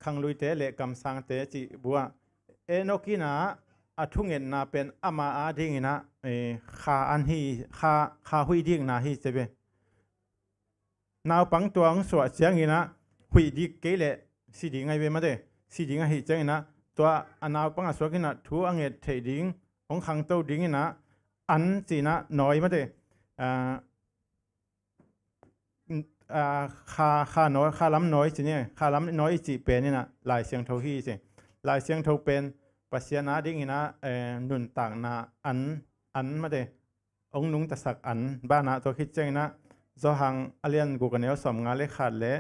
khangluite le kamsangte cih bu ah Enok in ah a thungetna pen ama a dingin ah, e, kha an hi, kha, kha huih dikna hi ci ve. Naupang tua hong suah ciangin ah huih dik kei leh si ding ahi ve mate. Si ding ahi ciangin ah tua a naupang a suak in ah thu a nget theih ding, hong khangto dingin ah an ci in ah nawi mate, a, a, kha, kha nawi, kha lam nawi ci ni, kha lam nawi i cih pen in ah Lai Siangtho hi ci. Lai Siangtho pen Pasian a dingin ah, e, nuntakna an, an mate, hong nungtasak an banah, tua khit ciangin ah Johan a lian guk a neu sawmnga le khat le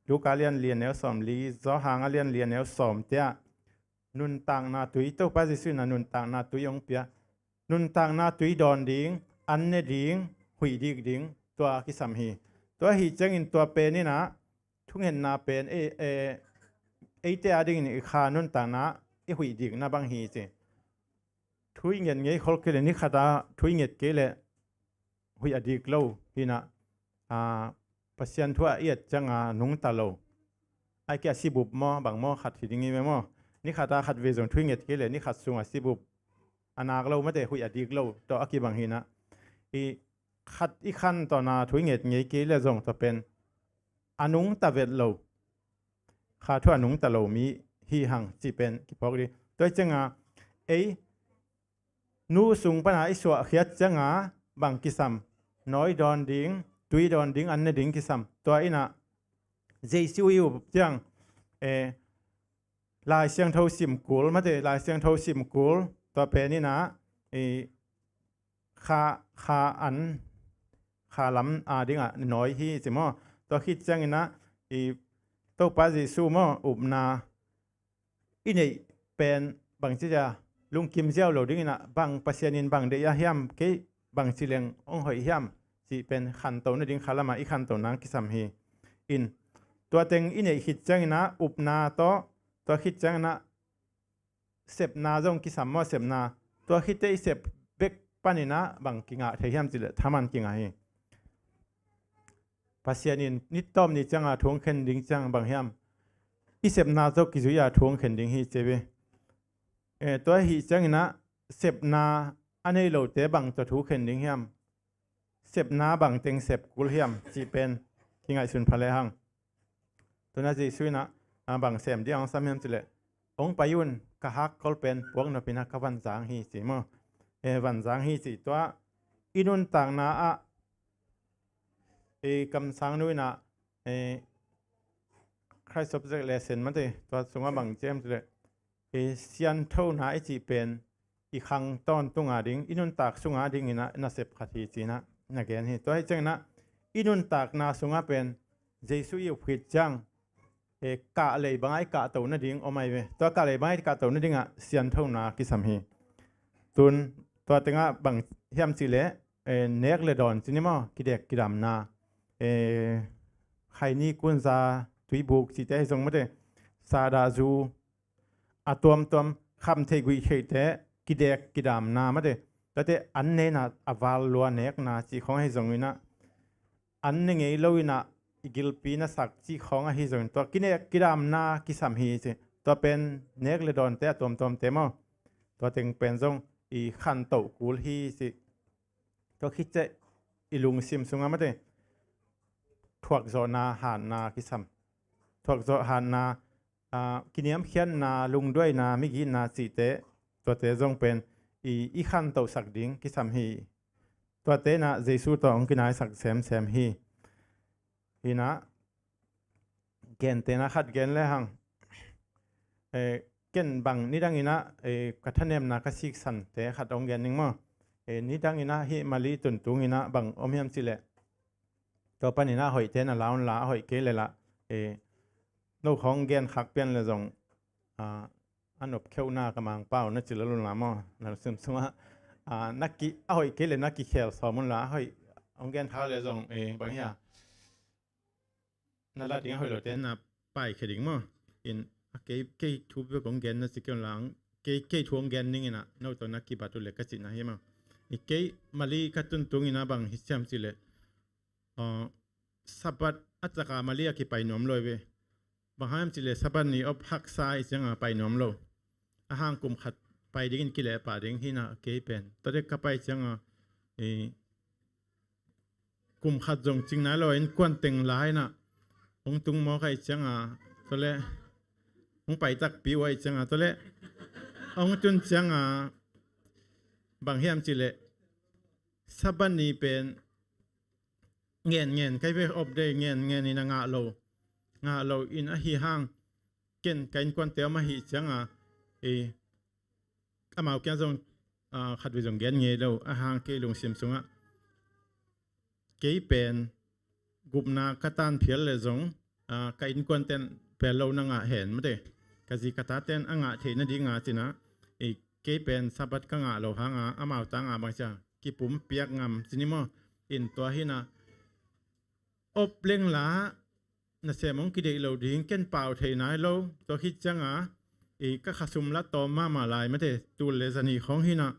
Luka a lian li a neu sawmli, Johan a lian li a neu sawm te ah nuntakna tui, Topa Jesu in ah nuntakna tui hong pia. Nuntakna tui dawn ding, an ne ding, huih dik ding, tua kisam hi. Tua hi ciangin tua pen in ah thungetna pen, e, e, eite a dingin i kha nuntakna i huih dikna bang hi ci. Thu i nget ngei khol kei leh, ni khat a thu i nget kei leh huih a dik lo hi in ah, a, Pasian thu ah i et ciangin a nungta lo. Ai kei a sibup maw, bang maw, khat hi ding hi ve maw. Ni khat a khat vei zong thu i nget kei leh ni khat sungah sibup a nak lo mate, huih a dik lo tawh a kibang hi in ah. I khat i khan tawh na thu i nget ngei kei leh zong tua pen a nungta vet lo. Kha thu a nungta lo mi hi hang cih pen kiphawk ding. Tua hi ciangin ei nu sung pan a i suahkhiat ciangin bang kisam, nawi dawn ding, tui dawn ding, an ne ding kisam. Tua in ah Jesu i up ciang, e, Lai Siangtho sim kul mate, Lai Siangtho sim kul, tua pen in ah, i, kha, kha an, kha lam a dingin ah nawi hi ci maw. Tua khit ciangin ah, i, Topa Jesu maw, upna i neih pen bangci a lungkim ziau lo dingin ah, bang Pasian in bang deih a hiam, kei bangci leng hong hoih hiam cih pen khantoh nading kha lamah i khantoh nang kisam hi. In, tua teng i neih khit ciangin ah upna tawh, tua khit ciangin ah sepna zong kisam maw, sepna. Tua khit teh i sep bek panin ah bang kingah thei hiam cih leh thaman kingah hi. Pasian in nittawm ni ciangin thu hong khen ding ciang bang hiam, i sepna tawh kizui-a thu hong khen ding hi ci ve. Eh, tua ahih ciangin ah sepna a nei lote bang tawh thu khen ding hiam? Sepna bang teng sep kul hiam cih pen kingaihsun pha lehang. Tuna Jesu in ah, a, bang sem ding a hong sam hiam cih leh, hong pai un, ka hakkol pen puak nop in ah ka vanzang hi ci maw. Eh, vanzang hi ci. Tua i nuntakna ah, eh, kamsang nu in ah, eh, Christ Object Lesson mate, tua sungah bang ci hiam cih leh, i sianthona i cih pen i khang tawntung a ding, i nuntak sung a dingin ah nasep khat hi ci-in ah na gen hi. Tua hi ciangin ah i nuntakna sungah pen Jesu i up khit ciang, e, kahlei bangah i kahto nading om ahi ve. Tua kahlei bangah i kahto nadingah sianthona kisam hi. Tun tua tengah bang hiam cih leh, e, nek le dawn ci ni maw, kidek kidamna, e, khaini kunza tuibuk cihte ahi zong mate, sahdah zu, a tuamtuam, kham theih guih theihte kidek kidamna mate, tuate an nei in ah a val lua nekna cih khawng ahi zongin ah, an ne ngei lo in ah i gilpi na sak cih khawng ahi zongin tua kinek kidamna kisam hi ci. Tua pen nek le dawnte a tuamtuamte maw, tua teng pen zong i khantoh kul hi ci. Tua khit ciang i lungsim sungah mate, thuakzawhna hatna kisam. Thuakzawh hatna, a, kiniamkhiatna, lungduaina, migitna cihte, tuate zong pen i, i khantohsak ding kisam hi. Tuate in ah Jesu tawh hong kinaisak semsem hi. Hi in ah, gentehna khat gen lehang. Eh, ken bang nidangin ah, eh, ka thanemna ka siksante khat hong gen ning maw. Eh, nidangin ah hih Mali tuntungin ah bang om hiam cih leh, tua panin ah a hoihte na la un la, a hoih kei leh lah, eh, no khawng gen khak pian leh zong, ah, a nopkheuhna ka Mangpau na ci lel un la maw, na lungsim sungah, ah, na ki, a hoih kei leh na kikhel sawm un la, a hoih hong gen khak leh zong, eh, bang hia, na la ding a hoih lote na paikhia ding maw. In, a kei, kei thu bek hong gen na ci kei un la, kei, kei thu hong gen ning in ah no tawh na kibat uh leh ka cihna hi maw. I kei Mali ka tuntungin ah bang hi hiam cih leh, ah, Sabbath a cak a Mali ah kipai nuam lo hi ve. Bang hang hiam cih leh Sabbath ni op haksa ahih ciangin pai nuam lo. A hang kum khat pai dingin kilehpah ding hi in ah kei pen. Tua dek ka pai ciangin, eh, kum khat zong cing nai lo, innkuan teng la in ah hong tung mawk ahih ciangin, tua leh hong pai takpi uh ahih ciangin, tua leh hong tun ciangin, bang hiam cih leh Sabbath ni pen ngen ngen ka hi ve, off day ngen ngen in a ngah lo, ngah lo in ahi hang, ken ka innkuante om ahih ciangin, eh, amau kiang zong, ah, khatvei zong gen ngei lo, a hang kei lungsim sungah kei pen gupna ka tan phial leh zong, ah, ka innkuante'n pel lo na ngah hen mate, ka zi ka tate'n a ngah theih nading a ci in ah, eh, kei pen Sabbath ka ngah lo hangin amau tangin bang ci a, kipumpiak ngam ci ni maw. In tua hi in ah, op leng la, nasem hong kideih lo ding, ken pau thei nai lo. Tua khit ciangin, i, ka khasum la tawm mahmah lai mate, tul le zanih khawng hi in ah,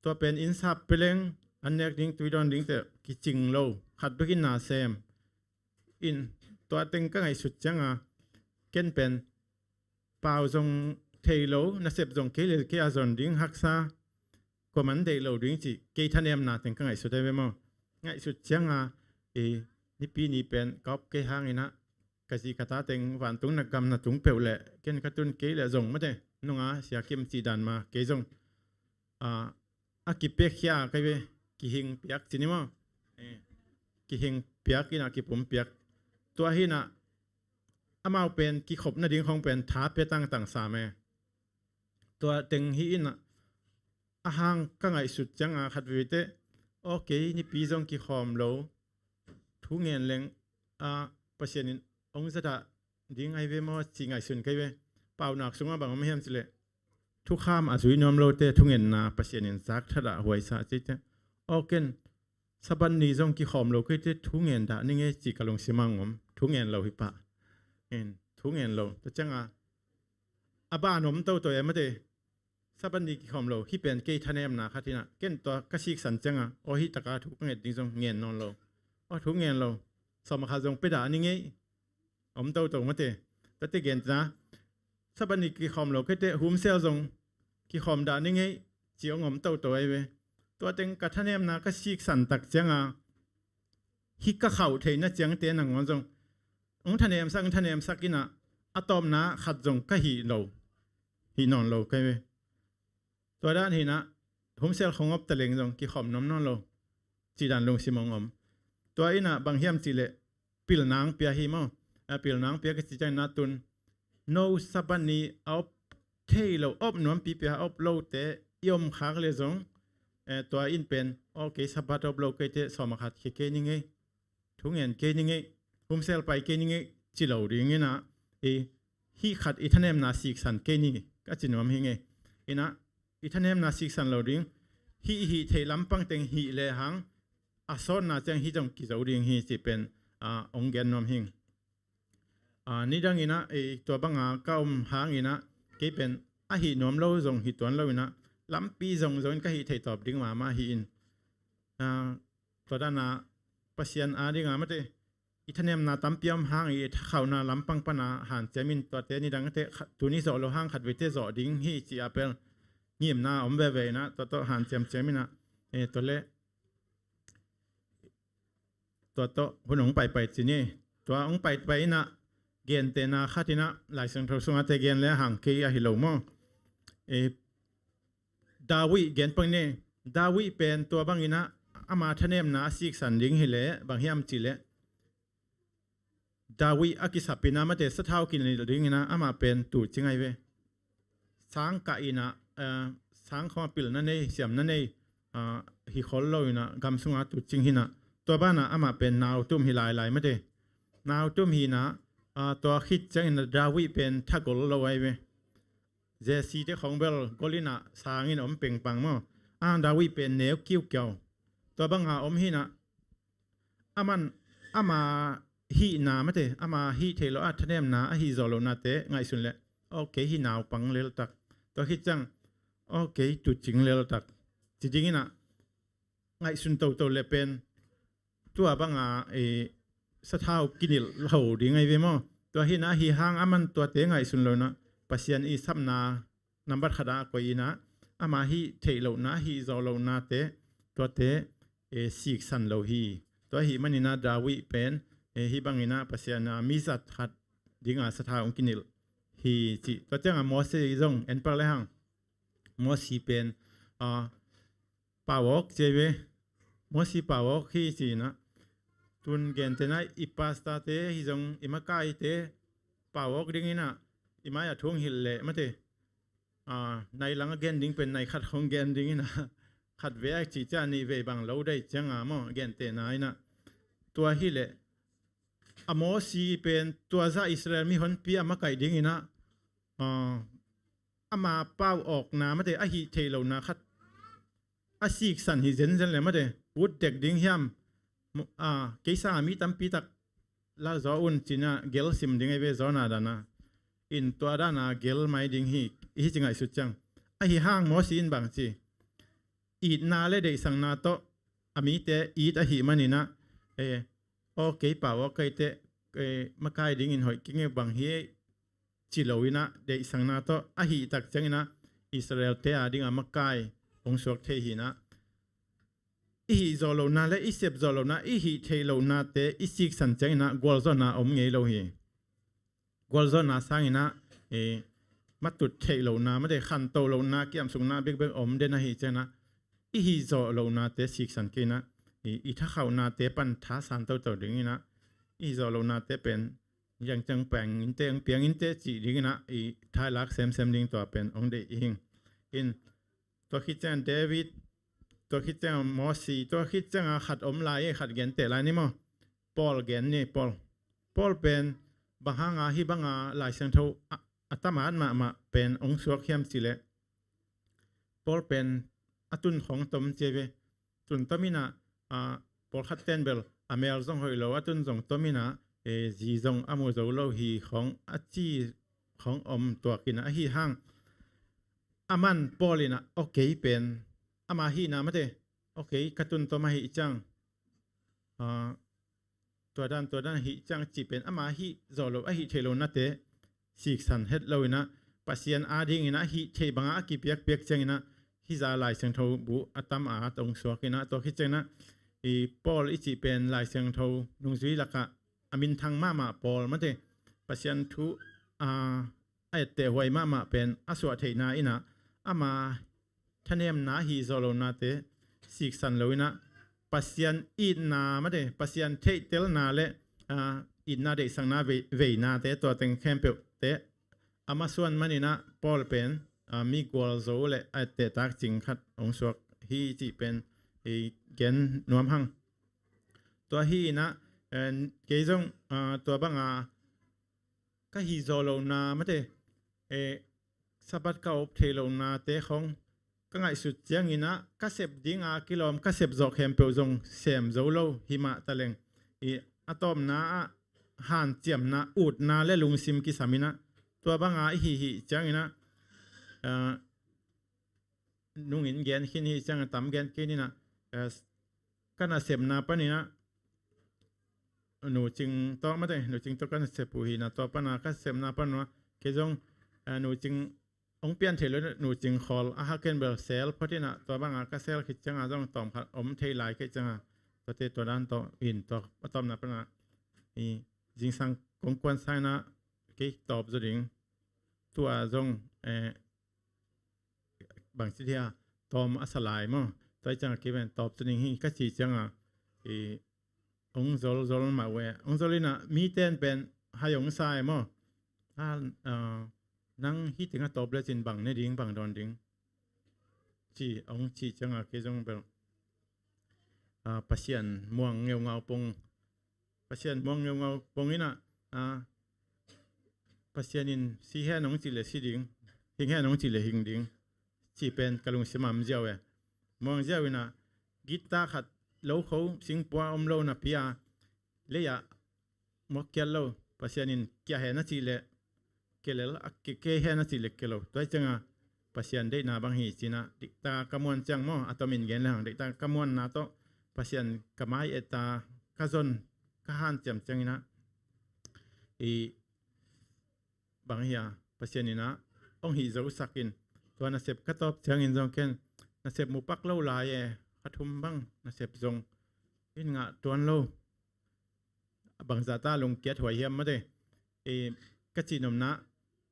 tua pen inn sap pia leng, an nek ding, tui dawn dingte kicing lo, khat bekin na sem. In, tua teng ka ngaihsut ciangin, ken pen pau zong thei lo, nasep zong kei le kei a zon ding, haksa kua man deih lo ding cih kei thanemna teng ka ngaihsut ahi ve maw. Ngaihsut ciangin, e, Nipi ni pen ka op kei hangin ah, ka zi ka ta teng vantung na gam na tung peuh leh ken ka tun kei leh zong mate, nunga Sia Kim cih dan mah kei zong, a, a kipekkhia ka hi ve, kihing piak ci ni maw. E, kihing piak in ah kipum piak. Tua hi in ah, amau pen kikhop nading khawng pen tha pia tangtang sam e. Tua teng hi in ah, a hang ka ngaihsut ciangin khat veivei teh, okay, Nipi zong kikhawm lo, thu ngen leng, a, Pasian in hong zadah ding ahi ve maw ci ngaihsun ka hi ve. Paunak sungah bang om hiam cih leh, thukham a zui nuam lote thungenna Pasian in zak thatah huaisa ci teh. Aw ken, Sabbath ni zong kikhawm lo kei teh thu ngen dah ning e ci ka lungsim ah hong om. Thu ngen lo hi pah. En, thu ngen lo. Tua ciangin, a ban om toto e mate. Sabbath ni kikhawm lo, hih pen kei thanemna khat hi in ah, ken tua ka siksan ciangin, aw hih takah thu ka nget ding zong ngen nawn lo. Aw thu ngen lo, sawm a khat zong pia dah ning e. Om toto mate. Tate gentehna, Sabbath ni kikhawm lo kei teh, home cell zong kikhawm dah ni ngei ci hong om toto ahi ve. Tua teng ka thanemna ka siksan tak cianga, hih ka khauh theihna ciangte nangawn zong hong thanemsak, hong thanemsak inah, a tawpna khat zong ka hih lo, hih nawn lo kei ve. Tua dan hinah, home cell khong op taleng zong kikhawm nuam nawn lo, cih dan lungsim hong om. Tua inah bang hiam cihleh, pilna hong pia hi maw. A pilna hong pia ka ci ciangin ah tun, no Sabbath ni a op thei lo, op nuampipi a op lote i om khak le zong, eh, tua in pen, ok, Sabbath op lo kei teh sawm a khat khia kei ni ngei, thungen kei ni ngei, home cell pai kei ni ngei, ci lo ding inah, i, hih khat i thanemna siksan kei ni, ka ci nuam hi ngei. Inah, i thanemna siksan lo ding, hih i hih theih lampang teng hih lehang, a sawtna ciang hih zong kizo ding hi cih pen, a, hong gen nuam hing. A, nidang inah, i, tua banga ka om hang inah, kei pen a hih nuam lo zong hih tuan lo inah, lampi zong zong in ka hih theih tawp ding mahmah hi in. A, tua dana Pasian a dinga mate, i thanemna tampi om hang i thakhauhna lampang pana hanciam in tuate nidang te kha-, tuni zawh lo hang khat veite zawh ding hi ci a pel ngimna om veve inah, tua tawh hanciam ciam inah, e, tua le, tua tawh hun hong paipai ci ni. Tua hong paipai inah, gentehna khat inah, Lai Siangtho sunga te gen le hang kei ahi lo maw. E, David gen pang ni. David pen tua bang inah, ama thanemna a siksan ding hileh, bang hiam cihleh, David a kisap inah mate sathau kinilh ding inah, ama pen tuucing ahi ve. Sang kah inah, eh, sang khawng a pilna nei, siamna nei, ah, hi khol lo inah, gam sunga tuucing hinah. Tua banah ama pen nautum hi lailai mate. Nautum hinah, ah, tua khit ciang inah David pen thagol lo ahi ve. Jesse te khawng bel gol inah sangin om pengpang maw. A, David pen neu kiukiau. Tua banga om hinah, aman, ama hihna mate, ama hih theih lo a thanemna, a hih zawh lohnate ngaihsun leh, ok, hih naupang leltak. Tua khit ciang, ok, tuucing leltak, ci ding inah, ngaihsun toto le pen, tua banga, e, sathau kinilh lo ding ahi ve maw. Tua hinah, hih hang aman tuate ngaihsun lo inah, Pasian i sapna nambat khat a koih inah, ama hih theih lohna, hih zawh lohnate, tuate, e, siksan lo hi. Tua hih man inah David pen, e, hih bang inah Pasian a mi zat khat dinga sathau hong kinilh hi ci. Tua cianga Mose zong en pak le hang. Mose pen, a, pau awk ci ahi ve. Mose pau awk hi ci inah. Tun gentehna i pastor te hi zong i makaite pau awk ding inah, i mai a thu hong hilh leh mate. A, nai lang a gen ding pen nai khat hong gen ding inah. Khat vei a cih ciang nih vei bang lo deih cianga maw, gentehna inah. Tua hileh, a Mose pen tua zah Israel mihonpi a makaih ding inah, a, ama pau awkna mate, a hih theih lohna khat a siksan hi zenzen le mate, ut dek ding hiam, mo-, a, kei sanga mi tampi tak la zaw un ci inah gel sim ding ahi ve, zawhna dana. In tua dana gel mai ding hi, i hi ci ngaihsut ciang. Ahi hang Mose in bang ci, itna le deihsakna tawh a mite it ahih man inah, e, aw kei pau aw kei teh, e, makai dingin hoih kei nge bang hi, ci lo inah, deihsakna tawh ahih tak ciang inah, Israel te a dinga makai hong suak thei hi inah. I hih zawh lohna le i sep zawh lohna, i hih theih lohnate i siksan ciang inah gualzawhna om ngei lo hi. Gualzawhna sang inah, e, matut theih lohna, mate khantoh lohna, kiamsukna bekbek om den ahih ciang inah, i hih zawh lohnate siksan kei inah, i, i thakhauhnate pan thasan toto ding inah, i hih zawh lohnate pen, yang ciang piang inte, piang inte cih ding inah, i thailak semsem ding tua pen hong deih i hing. In, tua khit ciang David, tua khit ciang Mose, tua khit cianga khat om lai, khat genteh lai ni maw. Paul gen ni, Paul. Paul pen bang hanga hih banga Lai Siangtho a, a tamat mahmah pen hong suak hiam cihleh, Paul pen a tun khawng tom ci ahi ve. Tun tom inah, a, pawlkhat ten bel a mel zong hoih lo, a tun zong tom inah, e, zi zong a mu zo lo hi khawng a ci khawng om tuak inah, ahi hang aman Paul inah, okay pen, ama hihna mate, okay, ka tun tom ahih ciang, a, tua dan, tua dan ahih ciang cih pen ama hih zawh loh, ahih theih lohnate siksan het lo in ah, Pasian adingin ah hih theih bangah a kipiakpiak ciangin ah, hih zah Lai Siangtho bu a tam a tong suak in ah, tua khit ciangin ah, i Paul i cih pen Lai Siangtho nungzui lakah a minthang mahmah Paul mate, Pasian thu a, a etteh huai mahmah pen a suah theihna in ah, ama thanemna hih zawh lonate siksan lo in ah, Pasian itna mate, Pasian theihtelna le, a, itna deihsakna vei-, veinate, tua teng khempeuhte a masuan manin ah Paul pen, a, mi gualzo le a etteh tak cing khat hong suak hi cih pen i gen nuam hang. Tua hi in ah, en, kei zong, a, tua banga ka hih zawh lohna mate, eh, Sabbath ka op thei lohnate khong ka ngaihsut ciangin ah, ka sep dinga kilawm ka sep zawh khempeuh zong sem zo lo hi mah taleng, i a tawpna ah hanciamna, utna le lungsim kisam in ah, tua banga i hih hih ciangin ah, ah, nungin gen khin hi ciangin, tam gen khin in ah, ah, ka nasepna panin ah, Nu Cing tawh mate, Nu Cing tawh ka nasep uh hi in ah, tua pana ka sepna pan uh ah, kei zong, ah, Nu Cing hong pian thei lo, Nu Cing khawl a hak ken bel sel phot in ah, tua banga ka sel khit cianga zong tawm khat om thei lai kei cianga, tuate tua dan tawh in, tua a tawpna pana i zingsang kong kuan sa in ah, kei tawp zaw ding. Tua zong, eh, bangci dia, tawm a sa lai maw. Tua hi cianga kei pen tawp zaw ding hi ka ci cianga, i hong zol zol mah uh e. Hong zol in ah miten pen hai hong sa e maw. A, a, nang hih teng a tawp lecin bang ne ding, bang dawn ding, ci hong ci cianga kei zong bel, a, Pasian muang ngeungau pong, Pasian muang ngeungau pong in ah, a, Pasian in si hen hong cih leh si ding, hing hen hong cih leh hing ding, cih pen ka lungsim ah om ziau e. Muang ziau in ah, gitta khat lo kho singpua om lo napi a, lei ah muak kiat lo, Pasian in kia hen a cih leh kia lel, a ke, ke hen a cih leh kia lo. Tua hi cianga Pasian deihna bang hi ci in ah, diktak ka muan ciang maw, a tomin gen lehang, diktak ka muanna tawh Pasian ka mai et a, ka zon, ka hanciam ciangin ah, i bang hi a, Pasian in ah hong hih zosak in, tua nasep ka tawp ciangin zong ken nasep mu pak lo lai e, kha thum bang nasep zong in ngah tuan lo. Bangzah ta lungkiat huai hiam mate, e, ka cihnopna,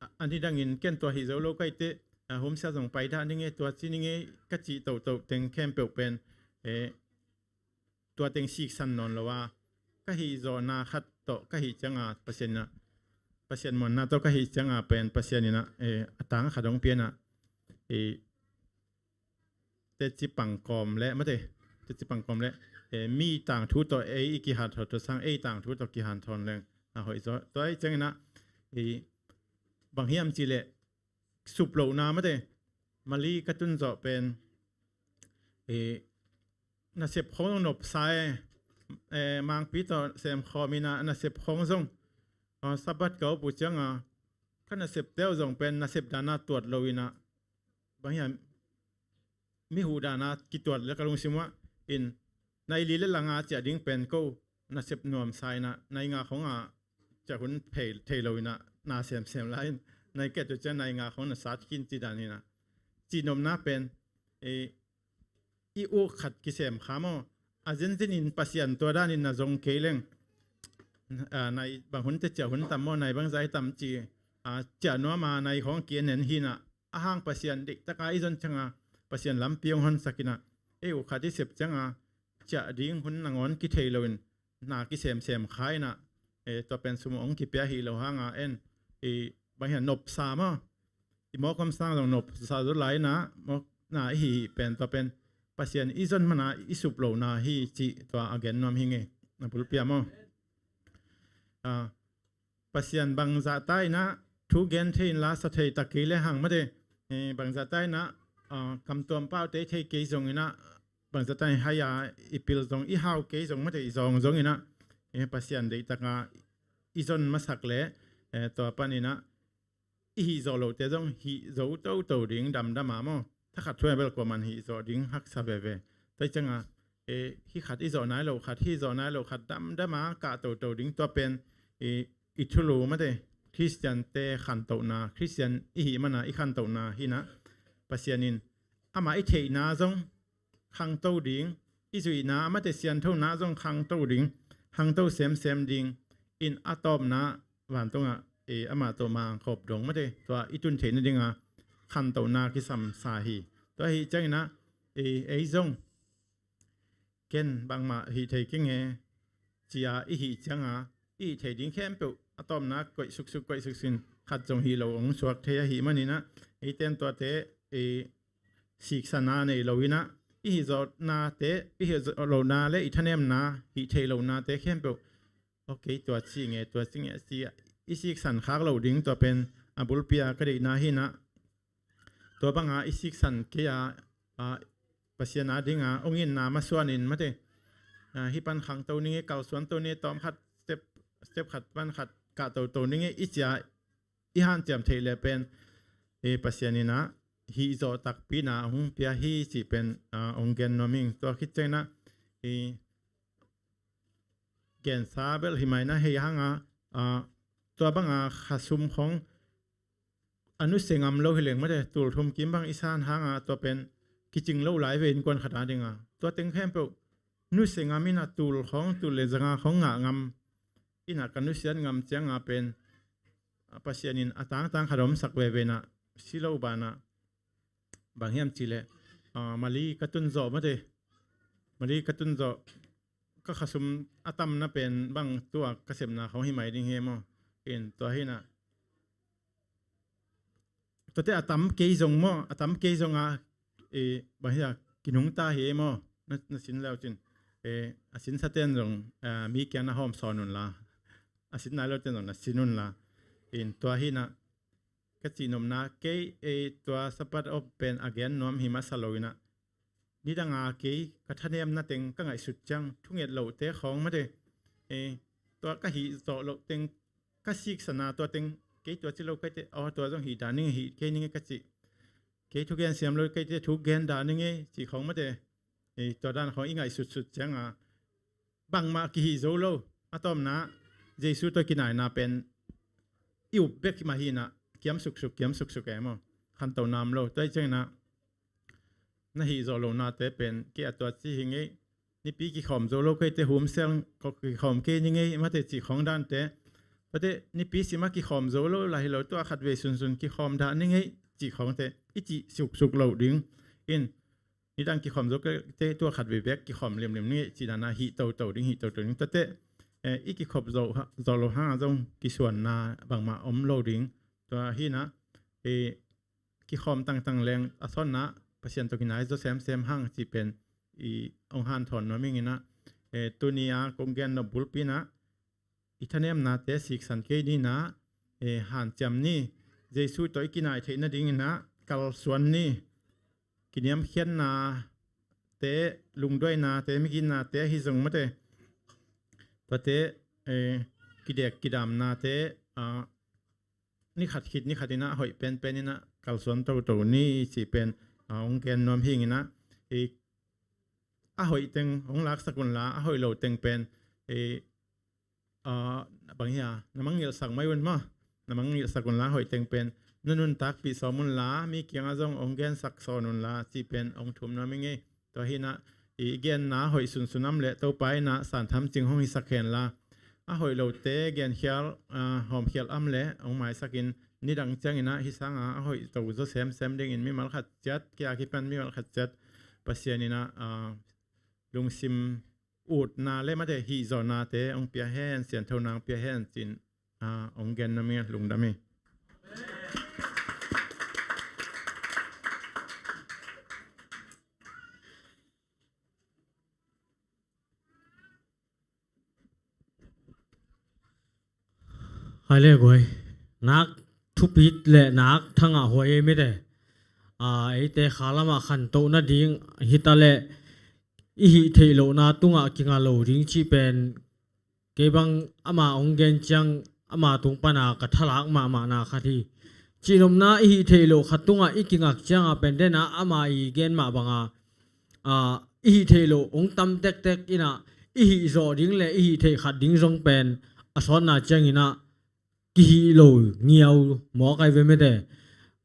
a, a nidangin ken tua hih zo lo ka hih teh, a, humsia zong pai dah ning e, tua ci ning e ka cih tohtoh teng khempeuh pen, e, tua teng siksan nawn lo a, ka hih zawhna khat tawh ka hih cianga Pasian in ah, Pasian muanna tawh ka hih cianga pen Pasian in ah, e, a tang khat hong pia in ah, e, teci pangkawm le mate, teci pangkawm le, e, mi tangthu tawh ei i kihanthawn, tua sang ei tangthu tawh kihanthawn leng a hoih zaw. Tua hi ciangin ah, e, bang hiam cih leh sup lohna mate, Mali ka tun zawh pen, e, nasep khong zong nopsa e, e, Mangpi tawh sem khawm in ah nasep khong zong, a, Sabbath ka op uh cianga ka nasepte uh zong pen nasep dana tuat lo in ah, bang hiam, mi huh dana kituat le ka lungsim uh ah, in, nai li le langa ciah ding pen ko nasep nuamsa in ah, nai nga khong ah ciah hun thei, thei lo in ah, na semsem lai in, nai ket uh ciang nai nga khong na sat khin ci dan in ah, cihnopna pen, e, i uk khat kisem kha maw, a zenzen in Pasian tua danin na zong kei leng, a, nai bang hun teh ciah hun tam maw, nai bangzah hi tam ci, a, ciah nuam a, nai khong ki-en en hi in ah, a hang Pasian deihtaka i zon cianga Pasian lampi hong honsak in ah, ei uk khat i sep cianga ciah ding hun nangawn kithei lo in na kisemsem kha in ah, e, tua pen sum hong kipia hi lo hanga en, e, bang hiam, nopsa maw, i mawk om sang zong nopsa zaw lai in ah, mawk na i hih pen, tua pen Pasian i zon mana i sup lohna hi cih tua a gen nuam hi ing e, na bulpi ah maw. A, Pasian bangzah ta in ah thu gen thei in la sa thei ta kei le hang mate, e, bangzah ta in ah, a, kamtuam pau tei thei kei zong in ah, bangzah ta in hai a i pil zong, i hau kei zong mate, i zawng zong in ah, e, Pasian deihtaka i zon masak le, e, tua pan in ah i hih zawh lohte zong hih zo toto ding damdam a maw. Thakhat thu a bel kuaman hih zawh ding haksa veve. Tua hi cianga, e, hih khat i zawh nai loh khat, hih zawh nai loh khat damdam a kah toto ding, tua pen, e, i thulu mate, Khristiante khantohna, Khristian i hih mana i khantohna hinah Pasian in amah i theihna zong khangto ding, i zuihna, amate sianthona zong khangto ding, khangto semsem ding in a tawpna vantungah, e, amah tawh mangkhop dong mate tua i tun theih nadinga khantohna kisamsa hi. Tua hi cianginah, e, ei zong ken bangmah hih thei keng e cia i hih cianga i hih thei ding khempeuh a tawpna koih suksuk koih suksin khat zong hih lo hong suak thei ahih maninah eiten tuate, e, siksana nei lo inah i hih zawhnate, i hih zawh lohna le i thanemna, hih thei lohnate khempeuh, ok, tua ci nge, tua ci nge, ci i siksan khak loh ding, tua pen a bulpi a ka deihna hinah tua banga i siksan kei a, a, Pasian a dinga ong inna masuanin mate, a, hih pan khangto ning e, kalsuanto ning e, tawm khat, step, step khat pan khat kahtoto ning e i cia i hanciam theih le pen, e, Pasian inah hih zawh takpi na hong pia hi cih pen, a, hong gen nuam ing. Tua khit cianginah, e, gensa bel hi mai na hei hanga, a, tua banga khasum khong a nusia ngam lo hi leng mate, tul thum kim bang i san hanga tua pen kicing lo lai ve innkuan khat a dinga. Tua teng khempeuh nusia ngam inah tul khong, tul le zanga khong ngah ngam inah ka nusiat ngam cianga pen, a, Pasian in a tangtang khat omsak veve inah si lo banah bang hiam cihleh, a, Mali ka tun zawh mate, Mali ka tun zawh ka khasum a tamna pen bang tua ka sepna khong hi mai ding hi maw? In tua hinah tuate a tam kei zong maw, a tam kei zonga, e, bang hia, kinungta hi maw? Na, na sin leu cin, e, a sinsaten zong, a, mi kiang na hawm sawn unla, a sin nai loten zong na sin unla. In tua hinah ka cihnopna kei, e, tua Sabbath op pen a gen nuam hi masa lo inah nidanga kei ka thanemna teng ka ngaihsut ciang thunget lohte khawng mate, e, tua ka hih zawh loh teng ka siksana tua teng kei tua ci lo kaite, aw, tua zong hih dah ning e, hih kei ning e ka cih, kei thugen siam lo kaite thugen dah ning e cih khawng mate, e, tua dan khawng i ngaihsutsut cianga bangmah kihih zo lo. A tawpna Jesu tawh kinaina pen i up bek mah hinah kiam suksuk, kiam suksuk e maw? Khanto nam lo. Tua hi cianginah na hih zawh lohnate pen kei a tua ci hi ngei. Nipi kikhawm zo lo kaite, humsiang kikhawm kei ni ngei mate cih khawng dante. Tuate nipi simah kikhawm zo lo lah hi lo, tua khatvei sunsun kikhawm dah ni ngei cih khawngte i cih suksuk loh ding. In nidang kikhawm zo kei te, tua khatvei bek kikhawm limlim ni ngei cih dana hih toto ding, hih toto ding. Tuate, eh, i kikhop zo ha, zo lo hanga zong kisuanna bangmah om lo ding. Tua hinah, eh, kikhawm tangtang leng a sawnna Pasian tawh kinai zaw semsem hang cih pen i hong hanthawn nuam ing inah, eh, tuni a kong gen nop bulpi inah i thanemnate siksan kei ni inah, eh, hanciam ni. Jesu tawh i kinai theih nading inah kalsuan ni. Kiniamkhiatnate, lungduainate, miginnate ahi zong mate, tuate, eh, kidek kidamnate, ah, ni khat khit ni khat inah a hoih penpen inah kalsuan toto ni cih pen, ah, hong gen nuam hi ing inah, eh, a hoih teng hong laksak unla, a hoih lo teng pen, eh, ah, bang hia, na mangngilhsak mai un maw? Na mangngilhsak unla, hoih teng pen na nuntakpih sawm unla, mi kiangah zong hong gensak sawn unla cih pen hong thum nuam ing ei. Tua hinah i genna hoih sunsun am leh Topa inah santham cing hong hisak henla, a hoih lote genkhial, ah, hawmkhial am leh hong maisakin nidang cianginah hih sanga a hoih to zaw semsem dingin mimal khat ciat, kia kipan mimal khat ciat Pasian inah, ah, lungsim utna le mate hihzawhnate hong pia hen, sianthona hong pia hen cin, ah, hong gen nuam ing, lungdam hi. Hai le guai. Nak thupit le nak thangah huai ei mite. Ah, eite khalamah khantoh nading hita le i hih theih lohna tungah kinga lo ding cih pen kei bang ama hong gen ciang ama tung pana ka thalak mahmahna khat hi. Cihnopna i hih theih loh khat tungah i kingak cianga pen dena ama i gen mah banga, ah, i hih theih loh hong tam tektek inah i hih zawh ding le i hih theih khat ding zong pen a sawtna cianginah kihih lo ngiau mawk ai ve mete.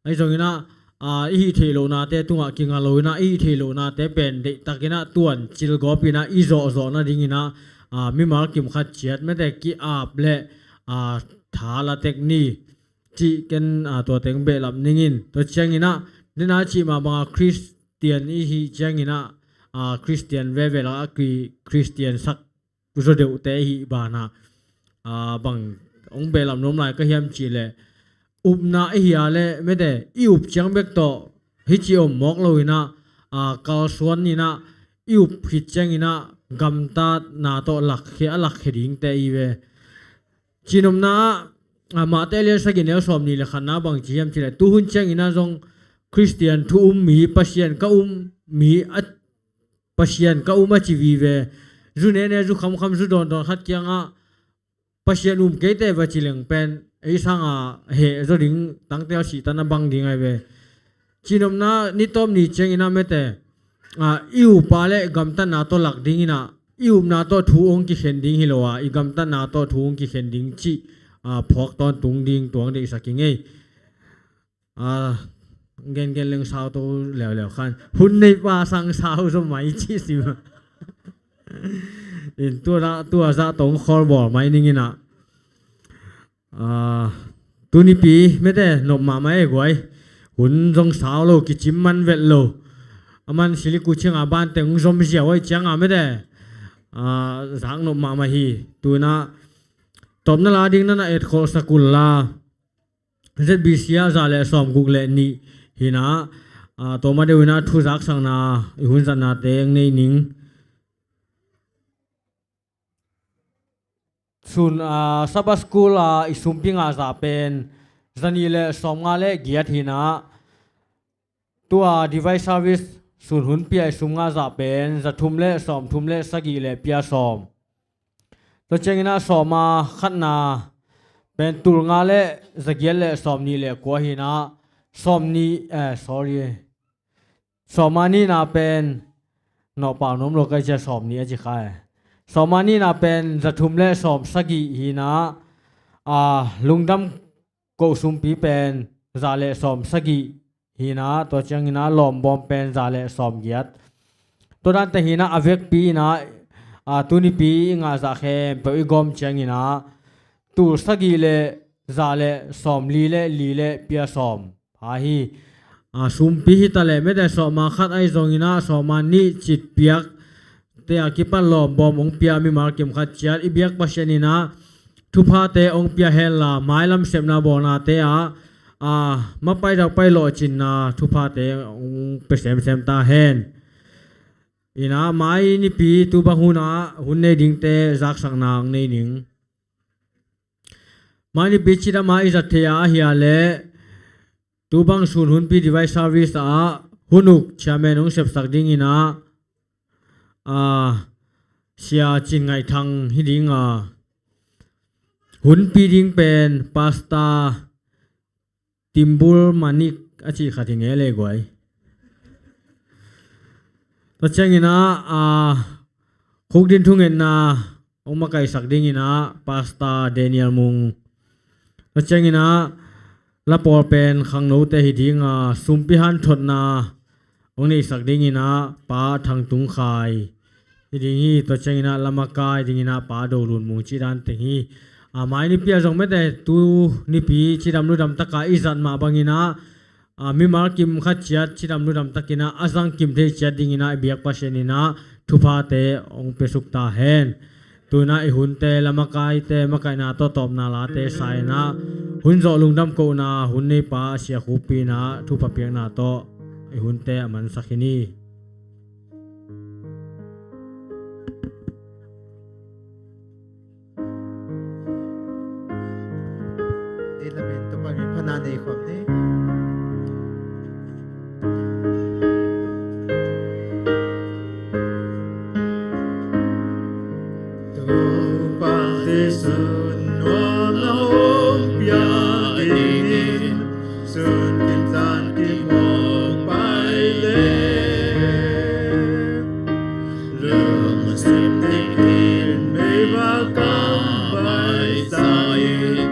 Ahi zongin ah, a, i hih theih lohnate tungah kinga loin ah, i hih theih lohnate pen deihtakin ah tuancil gawpin ah i zawhzawh nadingin ah, a, mimal kim khat ciat mete ki-ap le, a, tha la tek ni cih ken, a, tua teng behlap ning in. Tua ciangin ah, nena cih mah banga Khristian i hih ciangin ah, a, Khristian veve lakah Khri-, Khristian sak zaw deuhte i hih banah, a, bang hong behlap nuam lai ka hiam cih leh, upna i hih a leh mete i up ciang bek tawh hih ci om mawk loin ah, a, kalsuan in ah i up khit ciangin ah gamtatna tawh lakkhia, a lakkhia dingte i ve. Cihnopna ah, a, Mate a lian sagih neu sawmnih le khatna bang ci hiam cih leh, tuhun ciangin ah zong Khristian thu um mi, Pasian ka um mi, a, Pasian ka um a ci vive. Zu nene, zu khamkham, zu dawndawn khat kiangah Pasian um keite va ci leng pen ei sanga heh zaw ding, tangtel sihtan a bang ding ai ve. Cihnopna, ni tawp ni ciangin ah mete, a, i upa le gamtatna tawh lak dingin ah, i upna tawh thu hong kikhen ding hi lo a, i gamtatna tawh thu hong kikhen ding cih, a, phuak tawntung ding tuang deihsak i ngei. A, gengen leng sau to leuleu khan. Hun neipa sang sau zaw mai cih sim. In tua, tua zah tawh hong khawl bawl mai ning in ah. A, tunipi mete nop mahmah e guai. Hun zong sau lo, kicim man vet lo. A man sili kuching a ban teng zom ziau ai ciang a mete, a, zak nop mahmah hi. Tuin ah tawpna la ding na na etkholhsak un la. Z B C ah za le sawmguk le nih hi in ah, a, tua ma deuh in ah thu zaksakna, i hun zatnate hong nei ning. Sun, a, Sabbath School a i sumpi ngah zah pen za nih le sawmnga le giat hi in ah, tua Divine Service sun hunpi a i sum ngah zah pen za thum le sawmthum le sagih le pia sawm. Tua ciangin ah sawma khatna pen tul nga le za giat le sawmnih le kua hi in ah, sawmnih, eh, sorry, sawma nihna pen, nawhpau nuam lo ka hih ciang sawmnih a ci kha e. Sawma nihna pen za thum le sawmsagih hi in ah, a, lungdam koh sumpi pen za le sawmsagih hi in ah, tua ciangin ah lawmbawm pen za le sawmgiat. Tua dante hi in ah, a vekpi in ah, a, tunipi i ngah zah khempeuh i gawm ciangin ah tul sagih le za le sawmli le li le pia sawm. Ahi, a, sumpi hi ta leh mete sawma khat ahi zongin ah sawma nih citpiak te a kipan lawmbawm hong pia mimal kim khat ciat i biak Pasian in ah thuphate hong pia hen la, mailam sepna bawlnate ah, a, mapai dau pai lawhcinna thuphate hong pia semsem ta hen. In ah mai nipi tu bang hun ah hun nei dingte zaksakna hong nei ning. Mai nipi cidam a i zat theih a ahi a leh, tu bang sun hunpi Divine Service ah hun uk chairman hong sepsak dingin ah, a, Sia Cin Ngaih Thang hi ding a, hunpi ding pen Pastor Timbul Manik a cih khat hi ngei le guai. Tua ciangin ah, a, khukdin thungetna hong makaisak dingin ah Pastor Daniel Mung. Tua ciangin ah la pawl pen khangnote hi ding a, sumpi hanthotna hong neihsak dingin ah Pa Thang Tung Khai hi ding hi. Tua ciangin ah la makai dingin ah Pa Do Lun Mung cih dan teng hi. A, mai nipi a zong mete tu nipi cidam ludam taka i zat mah bangin ah, a, mimal kim khat ciat cidam ludam takin ah a zang kim thei ciat dingin ah i biak Pasian in ah thuphate hong pia suk ta hen. Tuin ah i hunte, la makaite makaihna tawh tawpna late sa in ah, hun zawh lungdam kohna hun neipa Sia Khup in ah thupha piakna tawh i hunte a mansak hi ni. Ei lamen Topa min phatna nei khawm ni. Topa Jesu nuam na hong pia dingin, sun kim zan kim hong pai le, lungsim dik in meibal kam pai sa in,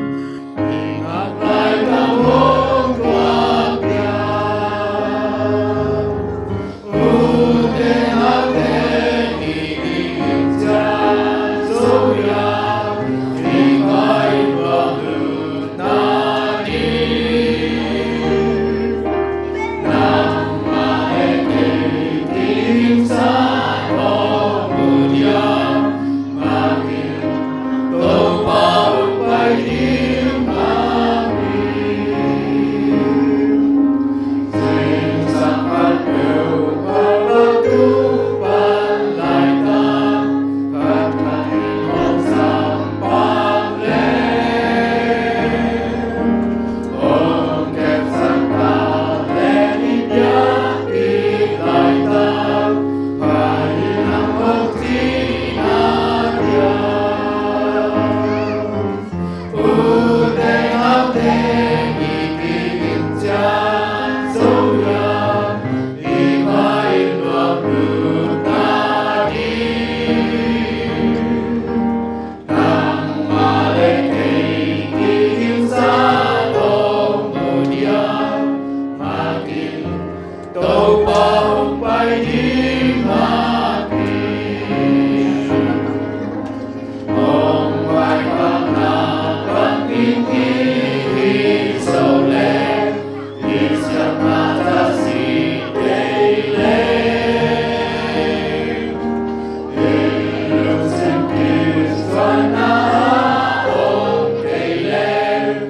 Topa hong pai ding mah hi. Hong pai bangin, bangin hi hi zo leh, i siatna tawh si kei leh, i lungsim kisuanna om kei leh,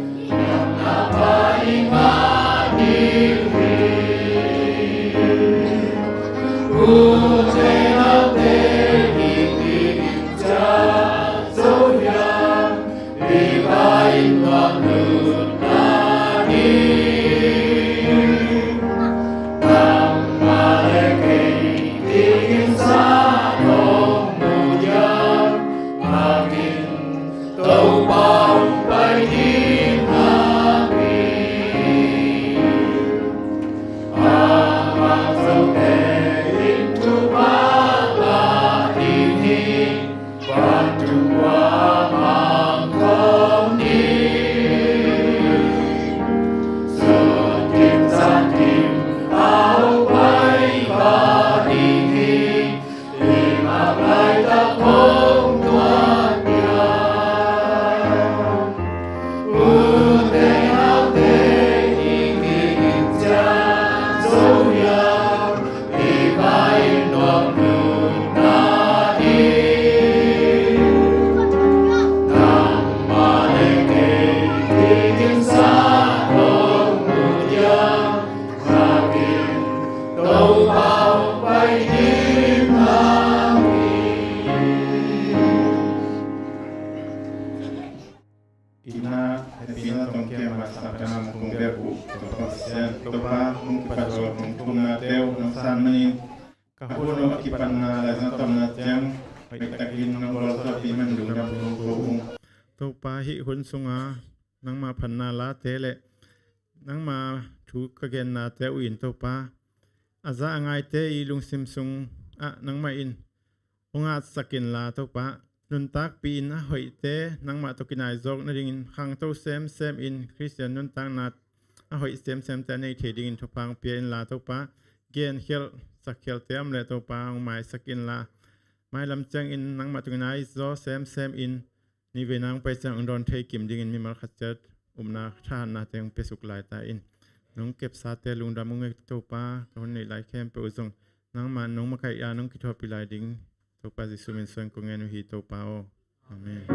Topa hong pai ding mah hi. Amah zote in thupha ngah ding hi. Vantung khua mang khawm ding, sutkim zangkim a hong pai kha ding hi. Itna hehpihna tawh kiam a sakna hong kong biak uh Topa Pasian, Topa hong kipat zawh hong thumnate uh nong san manin, ka hun uh a kipatna laizang tawmna ciang hoihtakin nong bawlsawhpih man lungdam kong ko uh. Topa, hih hun sunga nangma phatna late le nangma thu ka gennate uh in Topa, a za a ngaite i lungsim sungah nangmah in hong atsak inla Topa, nuntakpih in a hoihte nangmah tawh kinai zawk nadingin khangto semsem in Khristian nuntakna a hoih semsemte a nei thei dingin thupha hong pia inla Topa, genkhialh sakkhialte a om leh Topa hong maisak inla, mailam ciangin nangmah tawh kinai zaw semsem in nivei nang pai ciang hong dawn thei kim dingin mimal khat ciat upna thahatnate hong piasuk lai ta in. Nong kepsate lungdam ung e Topa, ka hun neih lai khempeuh uh zong nangmah nong makaih a nong kithuahpih lai ding Topa Jesuh min suang kong ngen uh hi Topa aw. Amen.